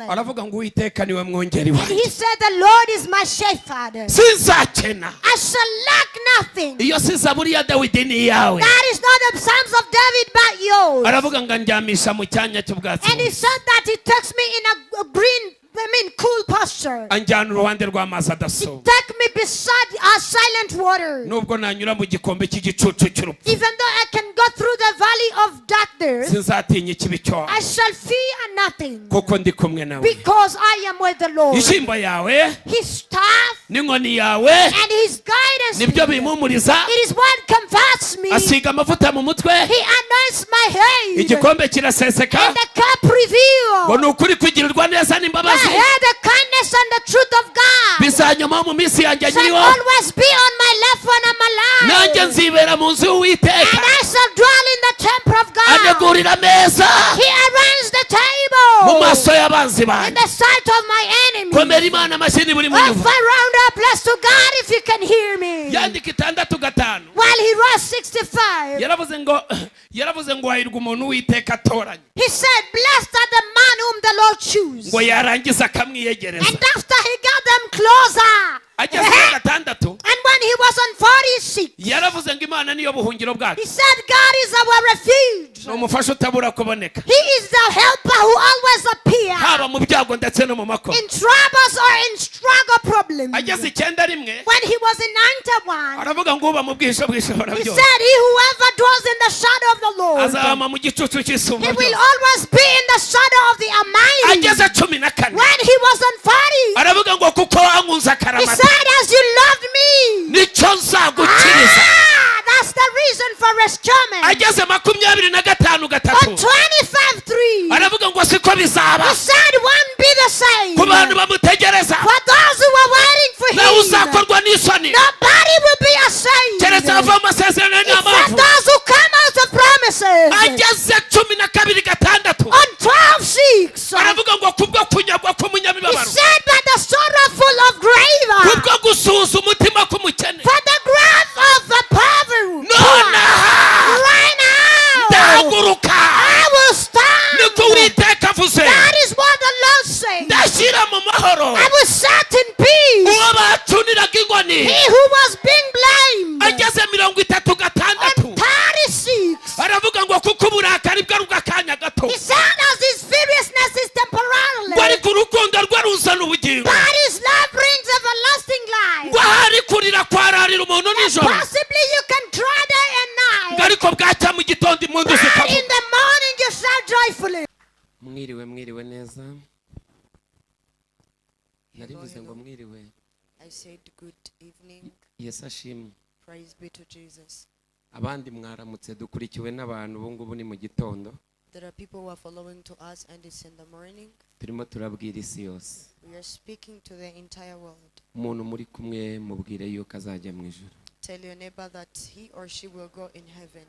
Aravuga ngo Uwiteka niwe mwungeri And wanjye, he said, "The Lord is my shepherd. Sinzakena. I shall lack nothing." Iyo si zaburi ya Dawidi, ni iyawe. That is not the Psalms of David, but yours. Aravuga ngo andyamisha mu cyanya cy'ubwatsi And he bubisi. Said that he takes me in a green, I mean, cool pasture. Anjyana uruhande rw'amazi He adasuma. take me beside a silent water. Nubwo nanyura mu gikombe cy'igicucu cy'urupfu, Even though I can go through the valley of darkness, sinzatinya ikibi cyo, I shall fear nothing. Kuko ndi kumwe nawe. Because I am with the Lord. Ishyimbo yawe His staff n'inkoni yawe and his guidance. nibyo bimpumuriza. It is what comforts me. Asiga amavuta mu mutwe, He anoints my head. Igikombe kiraseseka. And the cup Ngo reveals. ni ukuri kugirirwa neza I n'imbabazi hear the kindness and the truth of God bizanyuma mu minsi yanjye shall nkiriho, always be on my left when I'm alive. Nanjye nzibera mu nzu y'Uwiteka. And I shall dwell in the temple of God. Antegurira ameza He arranged the mu table maso y'abanzi in banjye. The sight of my enemies. Komera Imana amashyi buri munyumva. Offer round up, bless to God if you can hear me. Yandika 65. While he wrote 65, Yaravuze ngo hahirwa umuntu Uwiteka atoranya, he said, "Blessed are the man whom the Lord choose." ngo yarangiza akamwiyegereza. And after he got them closer, Ageze ku gatandatu, and when he was on 46, yaravuze ngo Imana niyo buhungiro bwacu, he said, "God is our refuge." ni umufasha utabura kuboneka, He is the helper who always appears haba mu byago ndetse no mu makuba. In troubles or in struggle problems. Ageze 91, When he was in 91, aravuga ngo uba mu bwihisho bw'Ishobora he byose said, "He whoever dwells in the shadow of the Lord, azahama mu gicucu cy'Isumba he will byose." Always be in the shadow of the Almighty." Ageze 14, When he was on 40, aravuga ngo kuko wankunze he akaramata, said, "As you loved me," nicyo nzagukiriza. Ah, that's the reason for rescuement. Ageze 25 On 3, 25:3, aravuga ngo siko bizaba he said, "Won't be the same." ku bantu bamutegereza. For those who are waiting for Nawe him, uzakorwa n'isoni nobody will be ashamed. keretse ava mu masezerano Except n'amavu. Those who come out of promises. Ageze 12 6, On 12:6, aravuga ngo kubwo kunyagwa he k'umunyamibabaro, said, "By the sorrowful of grave, kubwo gusuhuza umutima k'umukene, for the grave of the poverty, nonaha right now, ndahaguruka." I will stand." Niko Uwiteka avuze. That is what the Lord says. Ndashyira mu mahoro "I will set in peace uwo bacuniraga inkoni. He who was being blamed." Ageze 36, On 36, aravuga ngo kuko uburakari bwe ari ubw'akanya gato, he said, "As his furiousness is ngo temporarily, ariko urukundo rwe ruzana ubugingo, but his love brings everlasting life." ngo ahari kurira kwararira umuntu nijoro, Possibly you can cry day and ngo night, ariko bwacya mu gitondo impundu but zikavuga. In the morning you shout joyfully. Mwiriwe, mwiriwe neza. Narivuze ngo mwiriwe. I said good evening. Yesu ashimwe. Praise be to Jesus. Abandi mwaramutse, dukurikiwe n'abantu ubu ngubu ni mu gitondo. There are people who are following to us and it's in the morning. Turimo turabwira isi yose. We are speaking to the entire world. Umuntu muri kumwe mubwire yuko azajya mu ijuru. Tell your neighbor that he or she will go in heaven.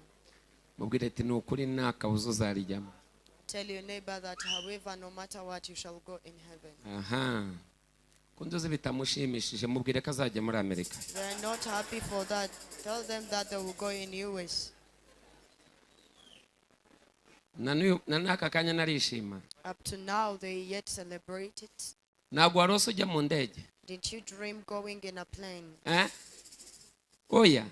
Mubwire ati ni ukuri nta kabuza uzarijyamo. Tell your neighbor that however, no matter what, you shall go in heaven. Aha ko nduzi bitamushimishije, mubwire ko azajya muri Amerika. They are not happy for that. Tell them that they will go in US. Na n'uyu- na n'aka kanya narishima. Up to now, they yet celebrate it. Ntabwo warose ujya mu ndege? Didn't you dream going in a plane? Eh? Oya,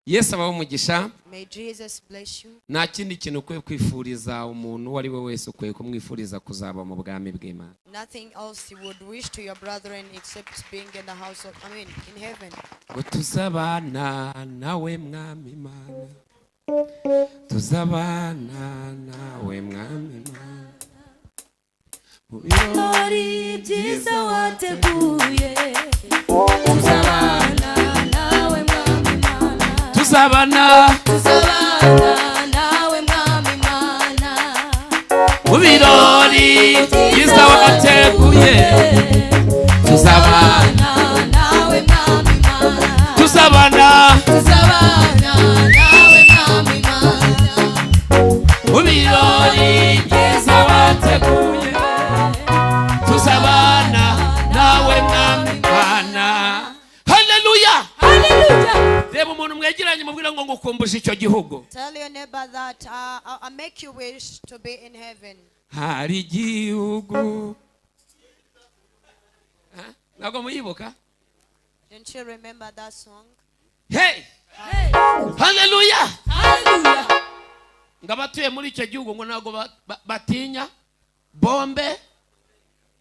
Yesu abaho umugisha. May Jesus bless you. Nta kindi kintu ukwiye kwifuriza umuntu uwo ari we wese, ukwiye kumwifuriza kuzaba mu bwami bw'Imana. Nothing else you would wish to your brethren except being in the house of, I mean, in heaven. Ngo tuzabana nawe mwami Mana, tuzabana nawe mwami Mana mu birori Birori byiza wateguye, tuzabana nawe mwami Mana. Tuzabana. Tuzabana nawe mwami Mana mu birori byiza wateguye, tuzabana. Nawe mwami Mana. Tuzabana. Tuzabana nawe mwami Mana mu birori byiza wateguye, tuzabana nawe mwami Mana. Haleluya! Haleluya! Reba umuntu mwegeranye mubwira ngo ngukumbuje. Nkwifuje icyo gihugu. Tell your neighbor that I make you wish to be in heaven. Hari igihugu. Ha? Ntabwo muyibuka? Don't you remember that song? Hey! Hey. Haleluya! Hallelujah. Ngo abatuye muri icyo gihugu ngo ntabwo batinya bombe,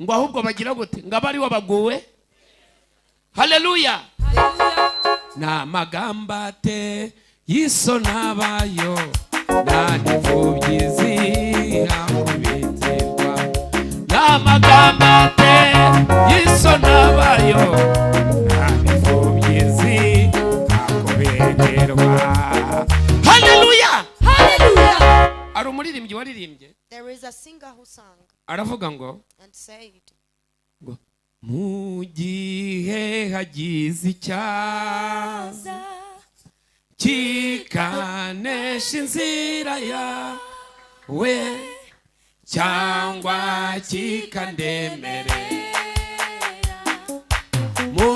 ngo ahubwo bagira gute? Ngo abariho baguwe. Haleluya! Hallelujah. N'amagambo ate y'isonabayo nta n'imfubyi zihakubitirwa. N'amagambo ate y'isonabayo nta n'imfubyi zihakubitirwa. Haleluya! Hallelujah. Hari umuririmbyi waririmbye There is a singer who sang aravuga ngo and said, ngo mu gihe hagize icyaza kikanesha inzira yawe cyangwa kikandemere mu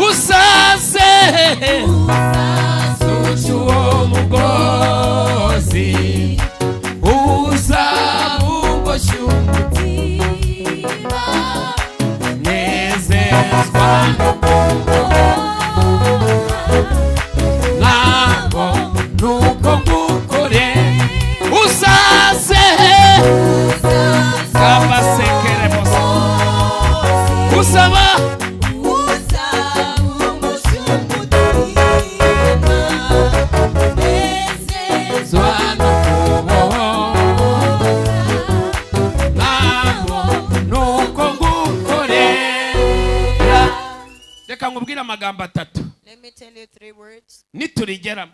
usaze uca uwo mugozi uzabungoshye umutima nezezwa ntabwo nuko ngukore uzaze kabasekere bose usaba zwana kuboho ntabwo nuko ngukorera. Reka nkubwire amagambo atatu. Let me tell you three words. Niturigeramo,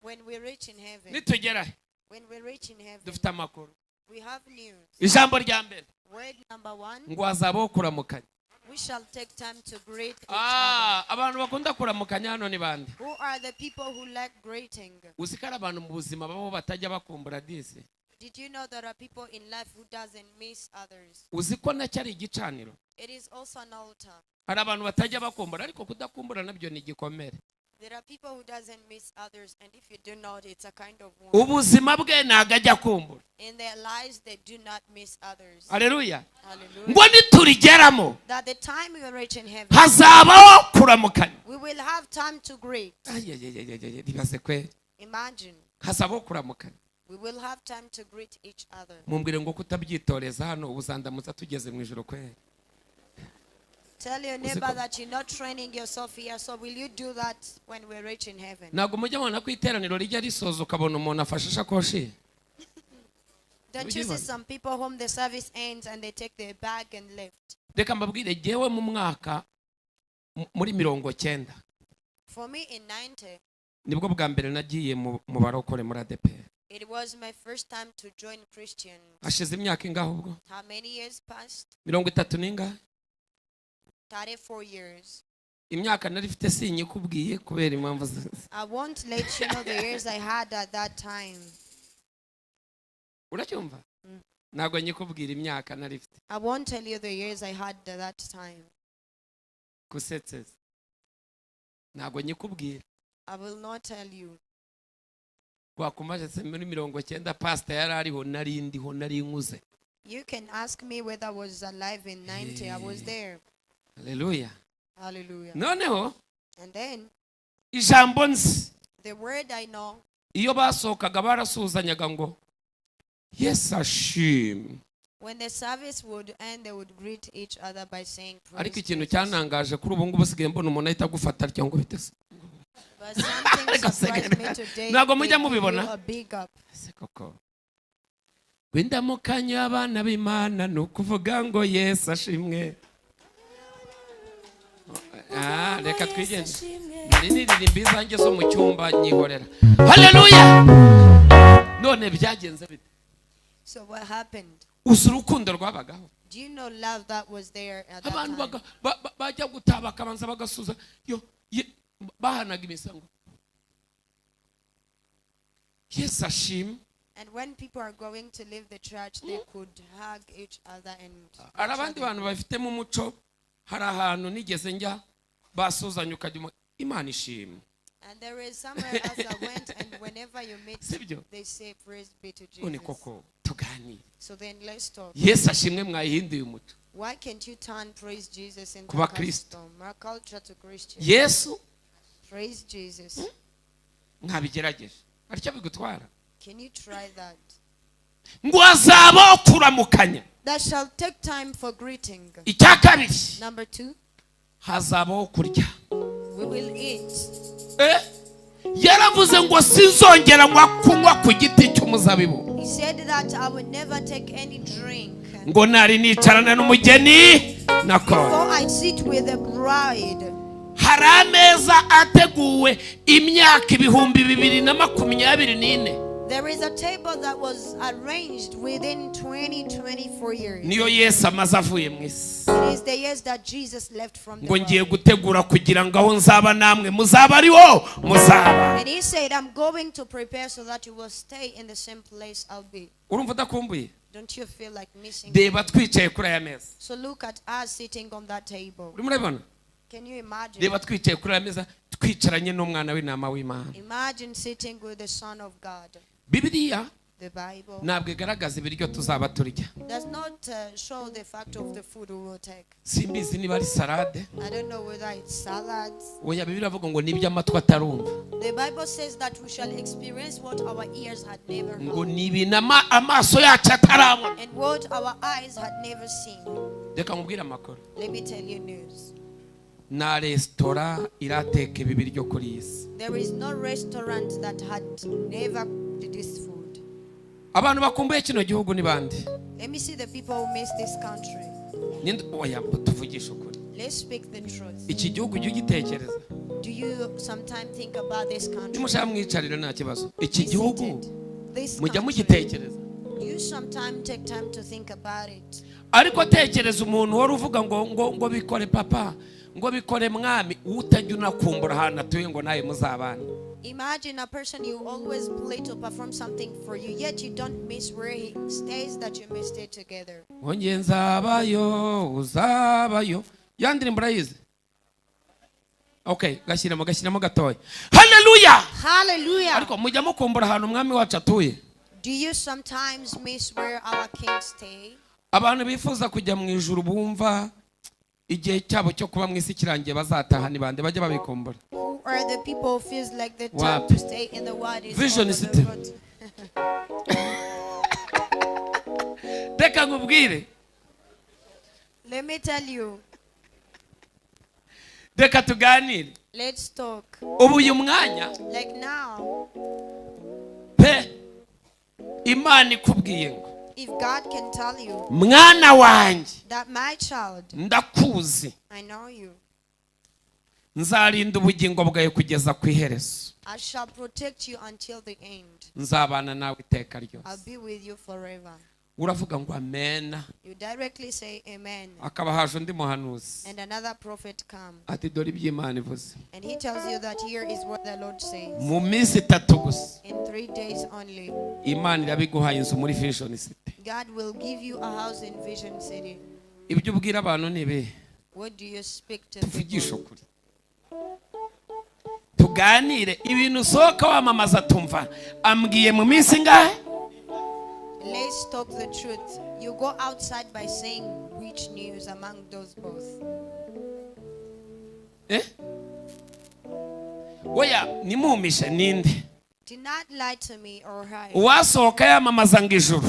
When we reach in heaven, nitugera he, when we reach in heaven, dufite amakuru. we have news. Ijambo rya mbere, Word number one, ngo hazabaho kuramukanya. we shall take time to greet each other. Ah, abantu bakunda kuramukanya hano ni bande? Who are the people who like greeting? Uzi ko ari abantu mu buzima babaho batajya bakumbura disi? Did you know there are people in life who doesn't miss others? Uzi ko nacyo ari igicaniro? It is also an altar. Hari abantu batajya bakumbura, ariko kudakumbura nabyo ni igikomere. There are people who doesn't miss others, and if you do not, it's a kind of wound. Ubuzima bwe ntabwo ajya akumbura. In their lives, they do not miss others. Haleluya! Hallelujah. Ngo niturigeramo, That the time we reach in heaven, hazabaho kuramukanya. we will have time to greet. Ayayayayaya, ribaze kweri. Imagine, Hazabaho kuramukanya. we will have time to greet each other. Mumbwire ngo kutabyitoreza hano ubuzandamutsa tugeze mu ijoro kweri. Tell your neighbor that you're not training yourself here, so will you do that when we reach in heaven? Ntabwo mujya mubona ko iteraniro rijya risoza ukabona umuntu afashe ishakoshi? Don't you see some people whom the service ends and they take their bag and left? Reka mbabwire, jyewe mu mwaka muri 90, For me in 90, nibwo bwa mbere nagiye mu barokore muri ADEPR. it was my first time to join Christians. Hashize imyaka ingahe ubwo? How many years passed? 30 n'ingahe? 34 years. Imyaka nari mfite sinyikubwiye kubera impamvu I won't let you know the years I had at that time. Uracyumva? Ntabwo nyikubwira imyaka nari mfite. I won't tell you the years I had at that time. Kusetseza ntabwo nyikubwira. I will not tell you. Wakumaje se muri 90 pastor yari ariho, nari ndiho, nari nkuze. You can ask me whether I was alive in 90. I was there. Haleluya! Hallelujah. Noneho And then ijambo nzi, the word I know, iyo basohokaga barasuhuzanyaga ngo Yesu ashimwe. when the service would end, they would greet each other by saying praise Ariko ikintu Jesus. cyantangaje kuri ubu ngubu usigaye mbona umuntu ahita agufata atya ngo bite se? But something Reka surprised me today. Ntabwo They mujya give you mubibona? a big up. Ese koko rw'indamukanya abana b'Imana ni ukuvuga ngo Yesu ashimwe. Ah, reka twigende, nari niririmba izanjye zo mu cyumba nyihorera. Haleluya! None byagenze bite? So what happened? Uzi urukundo rwabagaho? Do you know love that was there at that Abantu time? bajya gutaha bakabanza bagasuza yo bahanaga imisango Yesu ashimwe. And when people are going to leave the church, they could hug each other and Hari abandi bantu bafitemo umuco. Hari ahantu nigeze njya basuzanya ukajya Imana ishimwe. And there is somewhere else I went, and whenever you meet, Sibyo? They say, "Praise be to None Jesus." koko tuganire. So then let's talk. Yesu ashimwe mwayihinduye umuco. Why can't you turn praise Jesus into Ku bakristo. custom, our culture to Christian? Yesu. Praise Jesus. Mwabigerageje hari icyo bigutwara? Can you try that? Ngo hazabaho kuramukanya. That shall take time for greeting. Icya kabiri, Number two, hazabaho kurya. We will eat. Eh? Yaravuze ngo sinzongera nywa kunywa ku giti cy'umuzabibu. He said that I will never take any drink Ngo nari nicarana n'umugeni nakora. before I sit with the bride. Hari ameza ateguwe imyaka 2024. There is a table that was arranged within 2024 years. Niyo Yesu amaze avuye mu isi. It is the years that Jesus left from the Ngo ngiye world. Gutegura kugira ngo aho nzaba namwe muzaba ariho muzaba. And he said, "I'm going to prepare so that you will stay in the same place I'll be." Urumva udakumbuye? Don't you feel like missing? Reba twicaye kuri aya meza. So look at us sitting on that table. Urimo urabibona? Can you imagine? Reba twicaye kuri aya meza twicaranye n'umwana w'intama w'Imana. Imagine sitting with the Son of God. Bibiliya The Bible ntabwo igaragaza ibiryo tuzaba turya. Does not show the fact of the food we will take. Simbizi niba ari salade. I don't know whether it's salads. Oya, Bibiliya iravuga ngo nibyo amatwi atarumva. The Bible says that we shall experience what our ears had never Ngo heard ni ibintu amaso yacu atarabona. And what our eyes had never seen. Reka nkubwire amakuru. Let me tell you news. Nta resitora irateka ibi biryo kuri iyi si. There is no restaurant that had never cooked this food. Abantu bakumbuye kino gihugu ni bande? Let me see the people who miss this country. Ninde? Oya, tuvugishe ukuri. Let's speak the truth. Iki gihugu ujya ugitekereza? Do you sometimes think about this country? Nimushaka mwicarire nta kibazo. Iki Be gihugu seated. This mujya country. mugitekereza? Do you sometimes take time to think about it? Ariko tekereza umuntu wari uvuga ngo ngo ngo bikore papa, ngo bikore mwami, utajya unakumbura ahantu atuye ngo nawe muzabane. Imagine a person you always play to perform something for you, yet you don't miss where he stays, that you may stay together. Ngo nge nzabayo uzabayo ya ndirimbo urayizi? Okay, gashyiramo gashyiramo gatoya. Haleluya! Hallelujah. Ariko mujya mukumbura ahantu umwami wacu atuye? Do you sometimes miss where our king stay? Abantu bifuza kujya mu ijuru bumva igihe cyabo cyo kuba mu isi kirangiye bazataha ni bande bajya babikumbura? Who are the people who feels like the time Wapi. To stay in the world is Vision over City. the road? Reka nkubwire. Let me tell you. Reka tuganire. Let's talk. Ubu uyu mwanya Like now, pe Imana ikubwiye ngo if God can tell you mwana wanjye, that my child, ndakuzi, I know you. Nzarinda ubugingo bwawe kugeza ku iherezo. I shall protect you until the end. Nzabana nawe iteka I'll ryose. Be with you forever. Uravuga ngo amena. You directly say amen. Akaba haje undi muhanuzi. And another prophet come. Ati dore ibyo Imana ivuze. And he tells you that here is what the Lord says. Mu minsi 3 gusa, In 3 days only, Imana irabiguhaye inzu muri Vision City. God will give you a house in Vision City. Ibyo ubwira abantu ni ibihe? What do you speak to Tuvugishe people? Ukuri tuganire ibintu usohoka wamamaza tumva ambwiye mu minsi ingahe? Let's talk the truth. You go outside by saying which news among those both. Eh? Oya nimumishe ninde? Do not lie to me or hide. Uwasohoka yamamaza ngo ijuru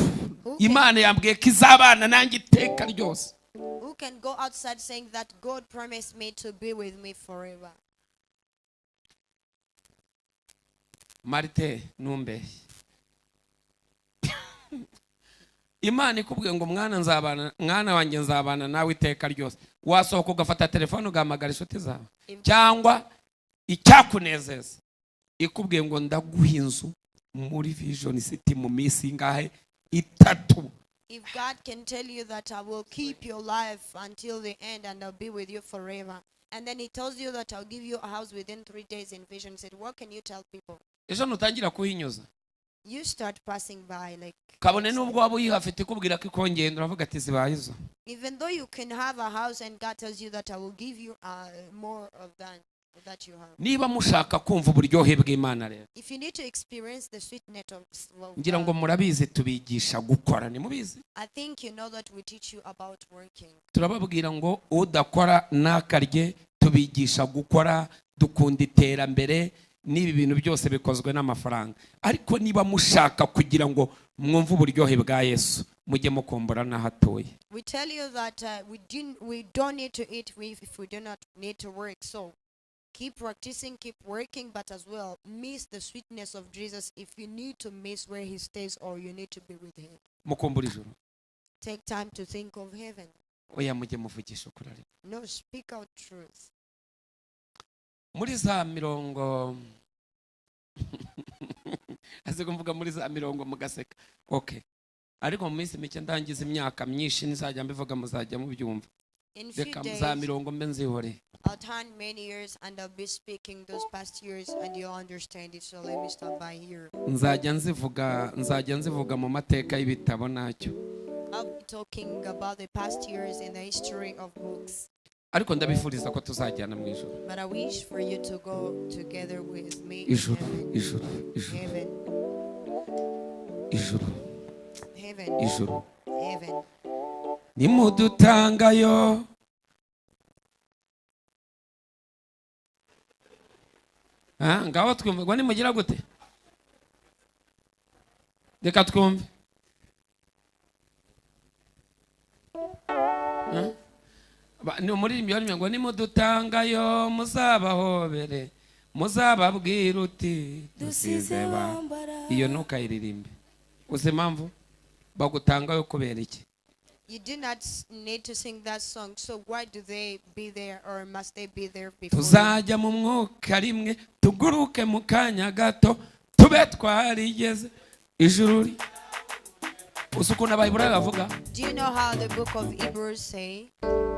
Imana yambwiye ko izabana nanjye iteka ryose. Who can go outside saying that God promised me to be with me forever? Marite numbeshye Imana ikubwiye ngo mwana nzabana mwana wanjye nzabana nawe iteka ryose wasohoka ugafata telefone ugahamagara inshuti zawe cyangwa icyakunezeza ikubwiye ngo ndaguha inzu muri Vision City mu minsi ingahe 3. If God can tell you that I will keep your life until the end and I'll be with you forever, and then He tells you that I'll give you a house within 3 days in Vision City, what can you tell people? Ejo nutangira kuhinyuza You start passing by, like, kabone n'ubwo waba uyihafite ikubwira ko ikongenda uravuga ati zibaye izo. Even though you can have a house and God tells you that I will give you more of that. that you have. Niba mushaka kumva uburyohe bw'Imana rero, If you need to experience the sweetness of ngira ngo God, murabizi, tubigisha gukora, ntimubizi? I think you know that we teach you about working. Turababwira ngo udakora ntakarye. Tubigisha gukora, dukunda iterambere n'ibi bintu byose bikozwe n'amafaranga. Ariko niba mushaka kugira ngo mwumve uburyohe bwa Yesu, mujye mukumbura n'aho atuye. We tell you that we don't need to eat if we do not need to work. So keep practicing, keep working, but as well miss the sweetness of Jesus if you need to miss where he stays or you need to be with him. Mukumbura ijuru. Take time to think of heaven. Oya, mujye muvugisha ukuri ariko. No, speak out truth. Muri za mirongo, azi mvuga muri za mirongo mugaseka, okay, ariko mu minsi mike ndangiza imyaka myinshi nizajya mbivuga muzajya mubyumva. In few Reka days, za mirongo mbe nzihoreye. I'll turn many years and I'll be speaking those past years and you'll understand it. So let me stop by here. Nzajya nzivuga mu mateka y'ibitabo ntacyo. I'll be talking about the past years in the history of books. Ariko ndabifuriza ko tuzajyana mu ijuru. But I wish for you to go together with me in Ijuru, heaven. ijuru, ijuru, Heaven, ijuru, heaven, ijuru. Heaven. Nimudutangayo. Ah, ngaho twumve ngo nimugira gute? Reka twumve. Ah? Ni umuririmbyi waririmbye ngo nimudutangayo muzabahobere, muzababwira uti dusize ba iyo. Ntukayiririmbe. Uzi impamvu bagutangayo? Kubera iki? You do not need to sing that song. So why do they be there or must they be there before you? Tuzajya mu mwuka rimwe, tuguruke mu kanya gato, tube twarigeze ijuru. Uzi ukuntu Abayiburayi bavuga? Do you know how the book of Hebrews say?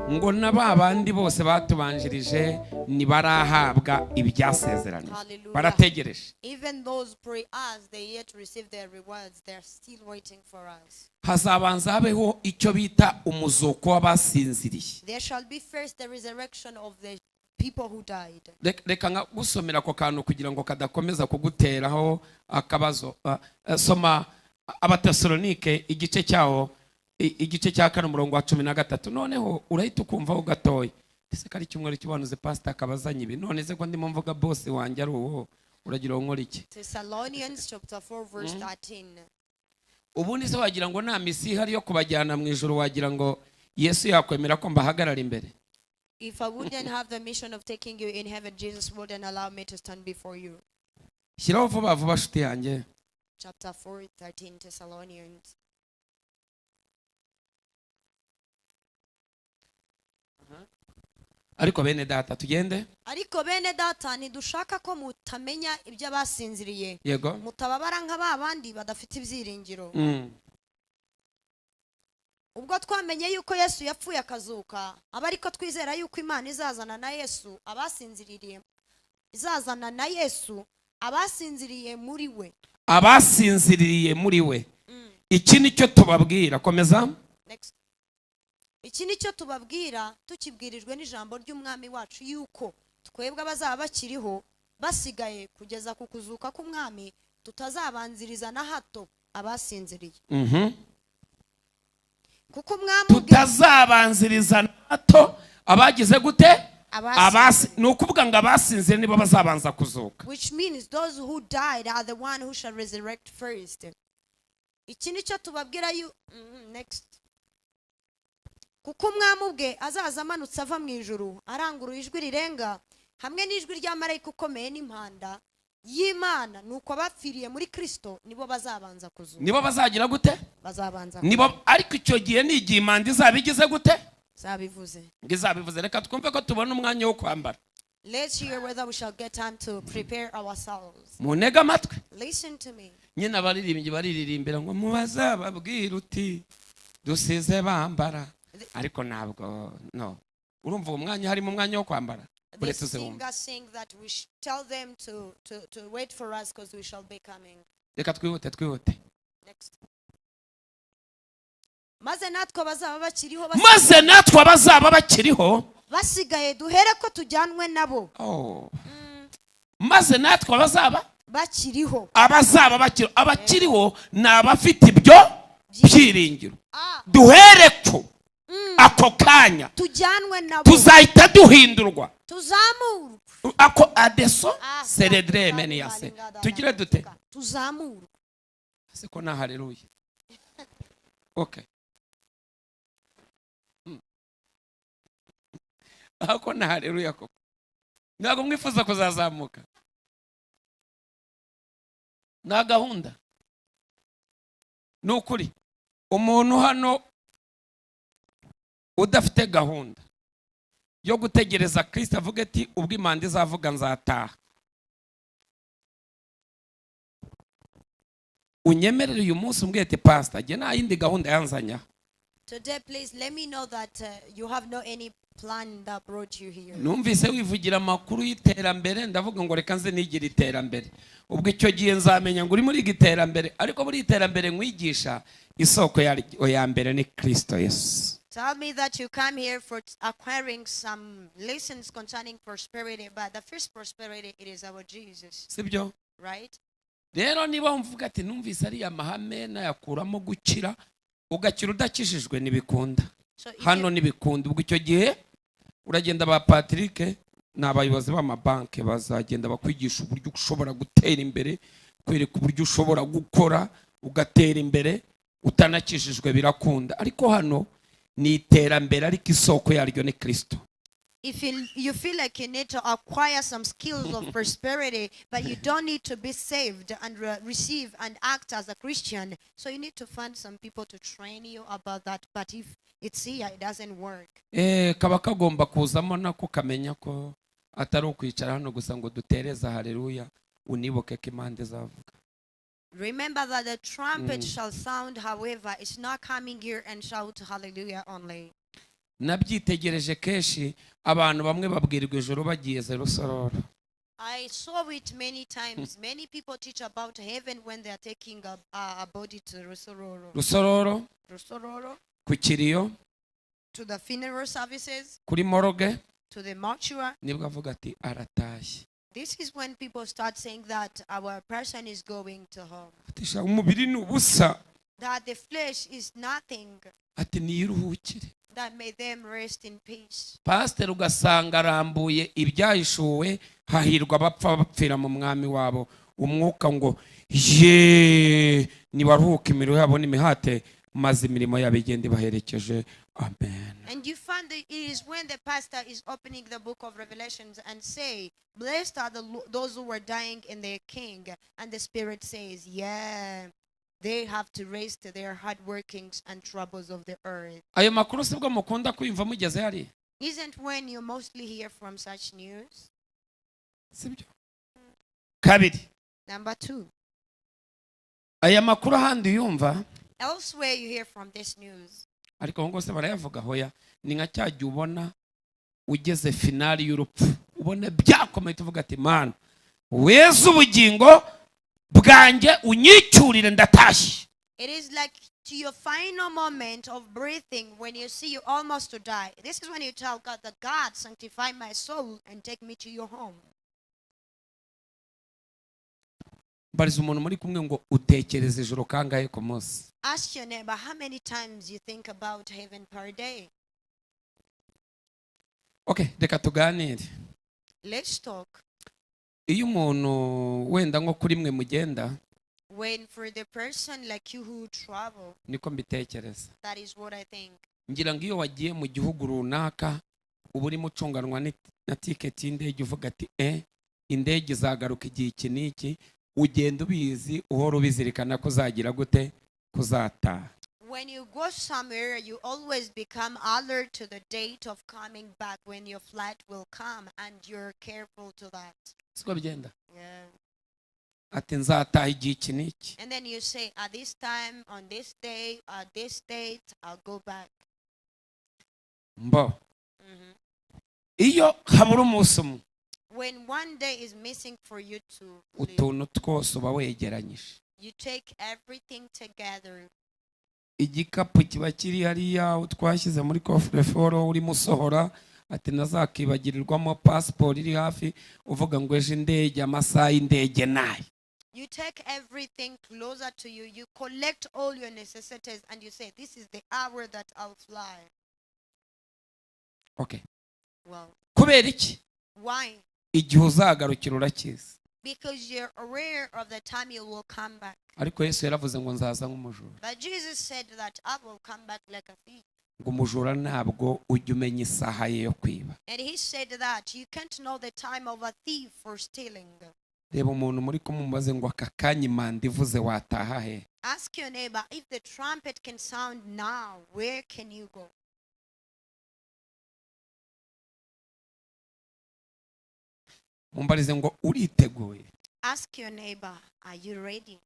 Ngo na ba bandi bose batubanjirije ntibarahabwa ibyasezeranije. Hallelujah. Barategereje. Even those pre us, they yet receive their rewards. They're still waiting for us. Hazabanza habeho icyo bita umuzuko w'abasinziriye. There shall be first the resurrection of the people who died. Reka nkagusomera ako kantu kugira ngo kadakomeza kuguteraho akabazo. Soma Abatesalonike igice cyaho, igice cya 4, umurongo wa 13, noneho urahita ukumvaho gatoya. Ese ko ari icyumweru cy'ubuhanuzi, pasita akaba azanye ibi? None se ko ndimo mvuga boss wanjye ari uwo, uragira ngo nkore iki? Thessalonians chapter 4, verse 13. Ubundi se wagira ngo nta misiyo ihari yo kubajyana mu ijuru, wagira ngo Yesu yakwemera ko mbahagarara imbere? If I wouldn't have the mission of taking you in heaven, Jesus wouldn't allow me to stand before you. Shyiraho vuba vuba, nshuti yanjye. Chapter 4, 13, Thessalonians. Ariko bene data, tugende. Ariko bene data, ntidushaka ko mutamenya iby'abasinziriye, mutababara nka ba bandi badafite ibyiringiro. Ubwo twamenye yuko Yesu yapfuye akazuka, aba ariko twizera yuko Imana izazana na Yesu abasinziriye, izazana na Yesu abasinziriye muri we. Abasinziriye muri we. Iki ni cyo tubabwira, komeza. Next. Iki ni cyo tubabwira tukibwirijwe n'ijambo ry'Umwami wacu, yuko twebwe abazaba bakiriho basigaye kugeza ku kuzuka k'Umwami tutazabanziriza na hato abasinziriye. Kuko Umwami ubwe Tutazabanziriza na hato abagize gute? Abasinziriye. Ni ukuvuga ngo abasinziriye nibo bazabanza kuzuka. Which means those who died are the one who shall resurrect first. Iki ni cyo tubabwira yu next. Kuko Umwami ubwe azaza amanutse ava mu ijuru aranguruye ijwi rirenga hamwe n'ijwi rya marayika ukomeye n'impanda y'Imana, nuko abapfiriye muri Kristo nibo bazabanza kuzuka. Nibo bazagira gute? Bazabanza. Nibo. Ariko icyo gihe ni igihe impanda izaba igize gute? Zabivuze. Ngo izabivuze. Reka twumve ko tubona umwanya wo kwambara. Let's hear whether we shall get time to prepare ourselves. Muntege amatwi. Listen to me. Nyine abaririmbyi bariririmbira ngo mubazababwira uti dusize bambara, ariko ntabwo, no, urumva uwo mwanya harimo umwanya wo kwambara. The Uretse uze wumve. singer sing that we tell them to wait for us because we shall be coming. Reka twihute, twihute. Next. Maze natwe abazaba bakiriho Maze natwe abazaba bakiriho Basigaye duhere ko tujyanwe nabo. Oh. Maze natwe abazaba bakiriho, abazaba bakiriho, abakiriho ni abafite ibyo byiringiro, Ah, duhere ko ako kanya tujyanwe nabo, tuzahita duhindurwa, tuzamurwe. Ako adeso Ah, seredre meniyase, tugire dute? Tuzamurwe. Siko na haleluya. Okay. Ako na haleluya koko. Ntabwo mwifuza kuzazamuka? Nta gahunda. Ni ukuri, umuntu hano udafite gahunda yo gutegereza Kristo avuga ati ubwo impanda izavuga nzataha, unyemerere uyu munsi umbwire ati pastor, jye nta yindi gahunda yanzanya. Today, please let me know that you have no any plan that brought you here. Numvise wivugira amakuru y'iterambere, ndavuga ngo reka nze nigire iterambere. Ubwo icyo gihe nzamenya ngo uri muri iri terambere, ariko muri iri terambere nkwigisha isoko yaryo ya mbere ni Kristo Yesu. Tell me that you come here for acquiring some lessons concerning prosperity, but the first prosperity, it is our Jesus, Sibyo? right? Rero niba wumva ati numvise ariya mahame nayakuramo gukira, ugakira udakijijwe ntibikunda. So if Hano you, ntibikunda. Ubwo icyo gihe uragenda, ba Patrick ni abayobozi b'amabanki, bazagenda bakwigisha uburyo ushobora gutera imbere, kwereka uburyo ushobora gukora ugatera imbere utanakijijwe, birakunda. Ariko hano ni iterambere, ariko isoko yaryo ni Kristo. If you feel like you need to acquire some skills of prosperity, but you don't need to be saved and receive and act as a Christian, so you need to find some people to train you about that. But if it's here, it doesn't work. Kaba kagomba kuzamo nako kamenya ko atari ukwicara hano gusa ngo dutereze haleluya, unibuke ko impanda izavuga. Remember that the trumpet shall sound, however, it's not coming here and shout hallelujah only. Nabyitegereje kenshi, abantu bamwe babwirwa ijoro bagiye Rusororo. I saw it many times. Many people teach about heaven when they are taking a body to Rusororo. Rusororo, Rusororo, ku kiriyo, to the funeral services, kuri morgue, to the mortuary. nibwo avuga ati aratashye. This is when people start saying that our person is going to home. Ati sha umubiri ni ubusa. That the flesh is nothing. Ati niyiruhukire. That may them rest in peace. Pasiteri ugasanga arambuye ibyahishuwe, hahirwa abapfa bapfira mu mwami wabo, umwuka ngo ye nibaruhuke imirimo yabo n'imihate, maze imirimo yabo igenda ibaherekeje. Amen. And you find that it is when the pastor is opening the book of Revelations and say, blessed are those who were dying in their king. And the Spirit says, yeah, they have to rest their hard workings and troubles of the earth. Ayo makuru sibwo mukunda kwiyumva mugeze hariya? Isn't when you mostly hear from such news? Sibyo? Kabiri, Number 2. aya makuru ahandi uyumva, Elsewhere you hear from this news. ariko ngo se barayavuga? Hoya, ni nka cya gihe ubona ugeze finali y'urupfu, ubona byakomeye, tuvuga ati Mana weze ubugingo bwanjye unyicyurire ndatashye. It is like to your final moment of breathing when you see you almost to die. This is when you tell God that God sanctify my soul and take me to your home. Mbariza umuntu muri kumwe ngo utekereze ijoro kangahe ku munsi? Ask your neighbor how many times you think about heaven per day. Okay, reka tuganire. Let's talk. Iyo umuntu wenda nko kuri mwe mugenda, When for the person like you who travel, niko mbitekereza. that is what I think. Ngira ngo iyo wagiye mu gihugu runaka uba urimo ucunganwa na tiketi y'indege, uvuga ati indege izagaruka igihe iki n'iki, ugenda ubizi, uhora ubizirikana ko uzagira gute, kuzataha. When you go somewhere, you always become alert to the date of coming back when your flight will come, and you're careful to that. Siko bigenda? Yeah. Ati nzataha igihe iki n'iki. And then you say, at this time, on this day, at this date, I'll go back. Mbo iyo habura umunsi umwe, When one day is missing for you to live, utuntu twose uba wegeranyije, you take everything together. Igikapu kiba kiri hariya twashyize muri coffre-fort, urimo usohora Ati nazakibagirirwamo pasiporo iri hafi, uvuga ngo ejo indege, amasaha y'indege nayo. You take everything closer to you. You collect all your necessities and you say, "This is the hour that I'll fly." Okay. Well, Kubera iki? Why? Igihe uzagarukira urakizi. Because you're aware of the time you will come back. Ariko Yesu yaravuze ngo nzaza nk'umujura. But Jesus said that I will come back like a thief. Ngo umujura ntabwo ujya umenya isaha ye yo kwiba. And he said that you can't know the time of a thief for stealing. Reba umuntu muri kumubaze ngo aka kanya impanda ivuze wataha he? Ask your neighbor, if the trumpet can sound now, where can you go? Mumbarize ngo uriteguye? Ask your neighbor, are you ready?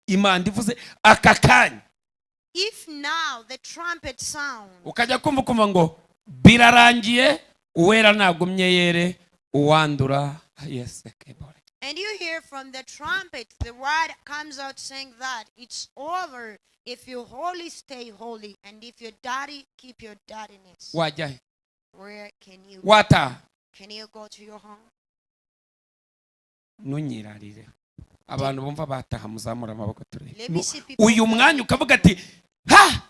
Impanda ivuze aka kanya, If now the trumpet sound, ukajya kumva ukumva ngo birarangiye, uwera nagumye yere, uwandura yesekebore. And you hear from the trumpet, the word comes out saying that it's over. If you holy, stay holy, and if you're dirty, keep your dirtiness. Wajya he? Where can you Wataha? Can you go to your home? Ntunyirarire, abantu bumva bataha muzamura amaboko turebe. Let me see people. Uyu mwanya ukavuga ati ha.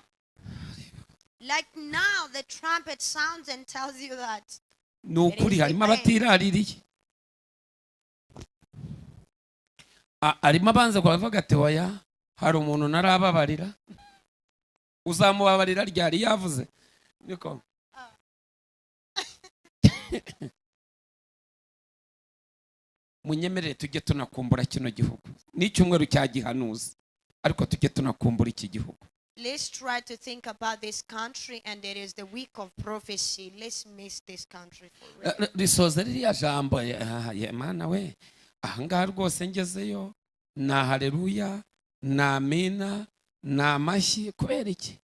Like now, the trumpet sounds and tells you that. Ni ukuri harimo abatiraririye. Arimo abanza kubavuga ati oya, hari umuntu narababarira. Uzamubabarira ryari? Yavuze niko munyemerere tujye tunakumbura kino gihugu. Ni icyumweru cya gihanuzi, ariko tujye tunakumbura iki gihugu. Let's try to think about this country, and it is the week of prophecy. Let's miss this country for real. Risoza ririya jambo ye Mana we, ahangaha rwose ngezeyo ni hareruya, ni amina, ni amashyi. Kubera iki?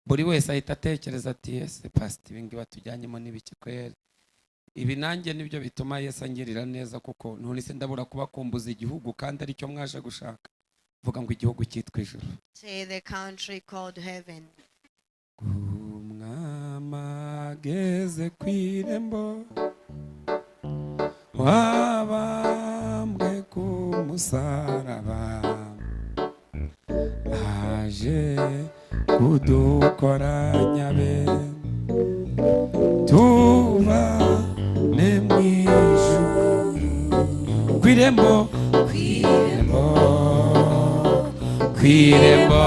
Buri wese ahita atekereza ati ese pasita, ibi ngibi batujyanyemo n'ibiki kweri? Ibi nanjye nibyo bituma Yesu angirira neza, kuko none se ndabura kubakumbuza igihugu kandi aricyo mwaje gushaka? Vuga ngo igihugu cyitwa ijuru. Say the country called heaven. Umwami ageze ku irembo, wabambwe ku musaraba, aje kudukoranya be tubane mu ijuru. Ku irembo, ku irembo, ku irembo,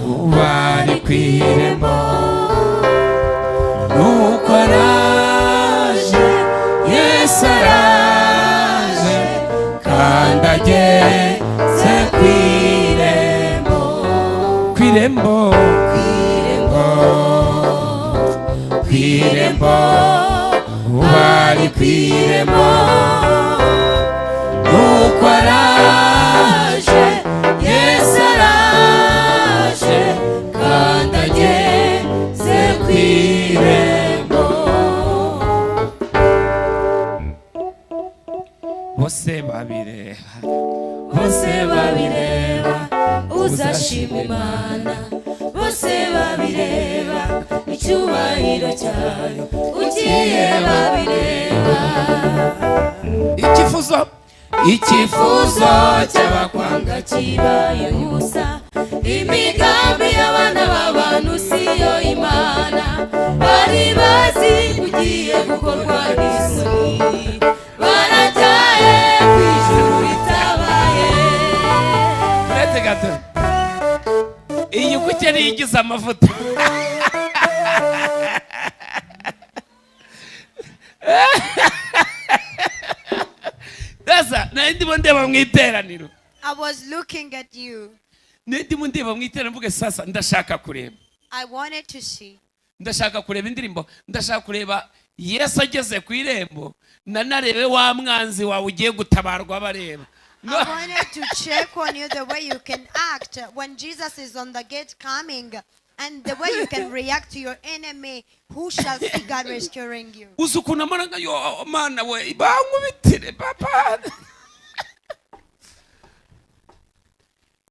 ubari ku irembo, nuko araje, Yesu araje, kandi ageze ku irembo, ku irembo, ku irembo, ku irembo, ubari ku irembo, nuko araje, Yesu araje, kandi ageze ku irembo. Bose babireba, Bose babireba, uzashima Imana. Bose babireba, icyubahiro cyayo ugiye babireba. Icyifuzo, icyifuzo cy'abakwanga cy'abakwanga kibaye ubusa. Imigambi y'abana b'abantu siyo Imana. Bari bazi ugiye gukorwa n'isoni, barajyaye ku ijuru ritabaye. Uretse gato, iyi kuki niyo igize amavuta. Sasa nari ndimo ndeba mu iteraniro. I was looking at you. Nari ndimo ndeba mu iteraniro, mvuge sasa ndashaka kureba. I wanted to see. Ndashaka kureba indirimbo, ndashaka kureba Yesu ageze ku irembo, nanarebe wa mwanzi wawe ugiye gutabarwa bareba. I wanted to check on you the way you can act when Jesus is on the gate coming, and the way you can react to your enemy who shall see God rescuing you. Uzi ukuntu amara yo Mana we, bankubitire papa.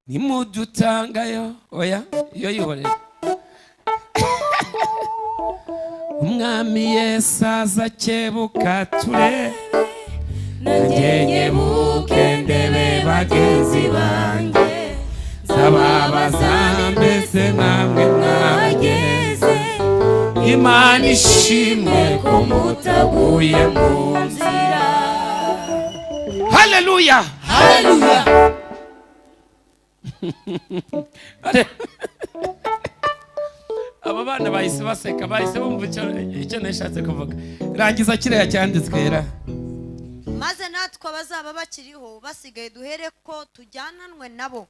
Nimudutangayo, oya, iyo yihorera. Umwami Yesu azakebuka turebe, Nanjye nkebuke ndebe bagenzi banjye, nzababaza mbese namwe mwageze? mwageze? Imana ishimwe ko mutaguye mu nzira. Haleluya! Haleluya! Aba bana bahise baseka, bahise bumva icyo nashatse kuvuga. Rangiza kiriya cyanditswe era. Maze natwe abazaba bakiriho basigaye duhere ko tujyananwe nabo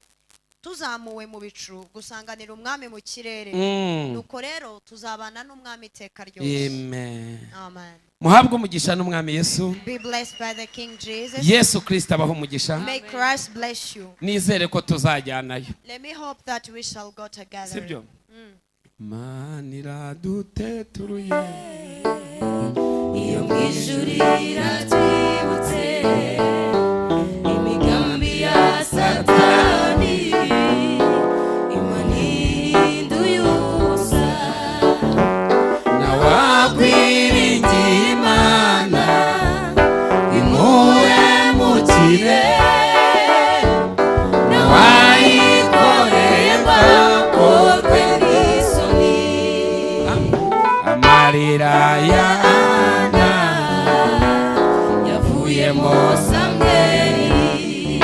tuzamuwe mu bicu gusanganira Umwami mu kirere. Nuko rero tuzabana n'Umwami iteka ryose. Amen. Amen. Muhabwe umugisha n'Umwami Yesu. Be blessed by the King Jesus. Yesu Kirisito abaho umugisha. May Christ bless you. Nizere ko tuzajyanayo. Let me hope that we shall go together. Sibyo? Imana iraduteturuye. Iyo mu ijuru iratwibutse imigambi ya Satani, Imana ihinduye ubusa. Nawakwiringiye Imana imuhemukire, Nawayikoreye bakorwe n'isoni. Amarira ya Ana Yavuyemo Samweli.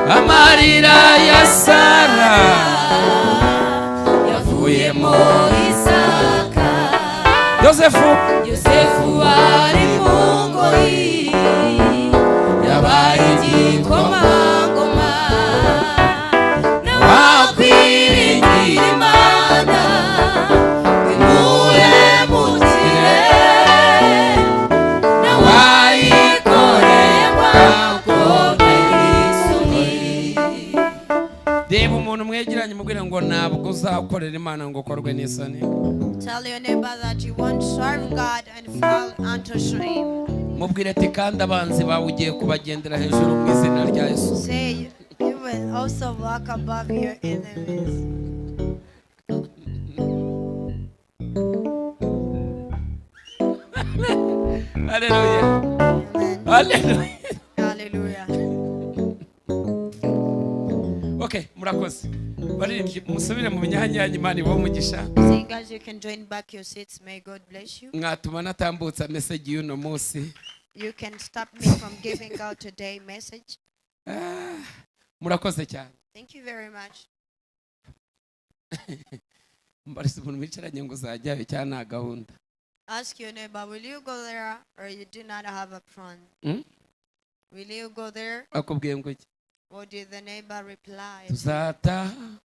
Amarira ya Sara Yavuyemo Isaka. Yosefu. Yosefu ari mu ngoyi yabaye igikomangoma. Nawakwiringira Imana imuhemukire, nawayikoreye bakorwe n'isoni. Reba umuntu mwegeranye, mubwire ngo ntabwo uzakorera Imana ngo ukorwe n'isoni. Tell your neighbor that you won't serve God and fall unto shame. Mubwire ati kandi abanzi bawe ugiye kubagendera hejuru mu izina rya Yesu. Say you will also walk above your enemies. Haleluya! Amen. Haleluya! Hallelujah. Okay, murakoze baririmbyi, musubire mu myanya yanyu. Imana ibahe umugisha. Singers, you can join back your seats. May God bless you. Mwatuma natambutsa message y'uno munsi. You can stop me from giving out today message. Ah, murakoze cyane. Thank you very much. Mbariza umuntu wicaranye ngo uzajyayo cyangwa nta gahunda. Ask your neighbor, will you go there or you do not have a plan? Hmm? Will you go there? Akubwiye ngo iki? What did the neighbor reply? Tuzataha,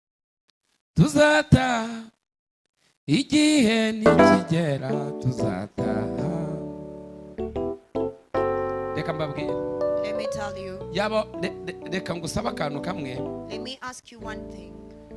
tuzataha, igihe nikigera tuzataha. Reka mbabwire. Let me tell you. Yaba reka ngusabe akantu kamwe. Let me ask you one thing.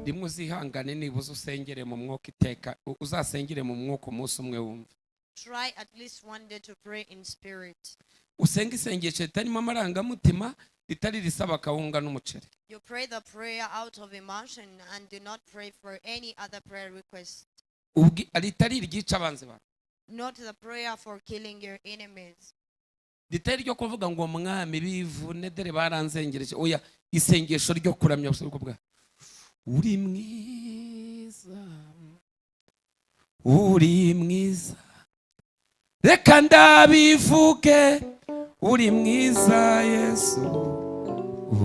Rimwe uzihangane, nibuze usengere mu mwuka iteka, uzasengere mu mwuka umunsi umwe wumve. Try at least one day to pray in spirit. Usenge isengesho ritarimo amarangamutima, ritari risaba akawunga n'umuceri. You pray the prayer out of emotion and do not pray for any other prayer request. Ritari iryica abanzi bawe. Not the prayer for killing your enemies. Ritari ryo kuvuga ngo mwami bivune dore baranzengereje. Oya, isengesho ryo kuramya gusa bwa uri mwiza, uri mwiza, reka ndabivuge, uri mwiza Yesu,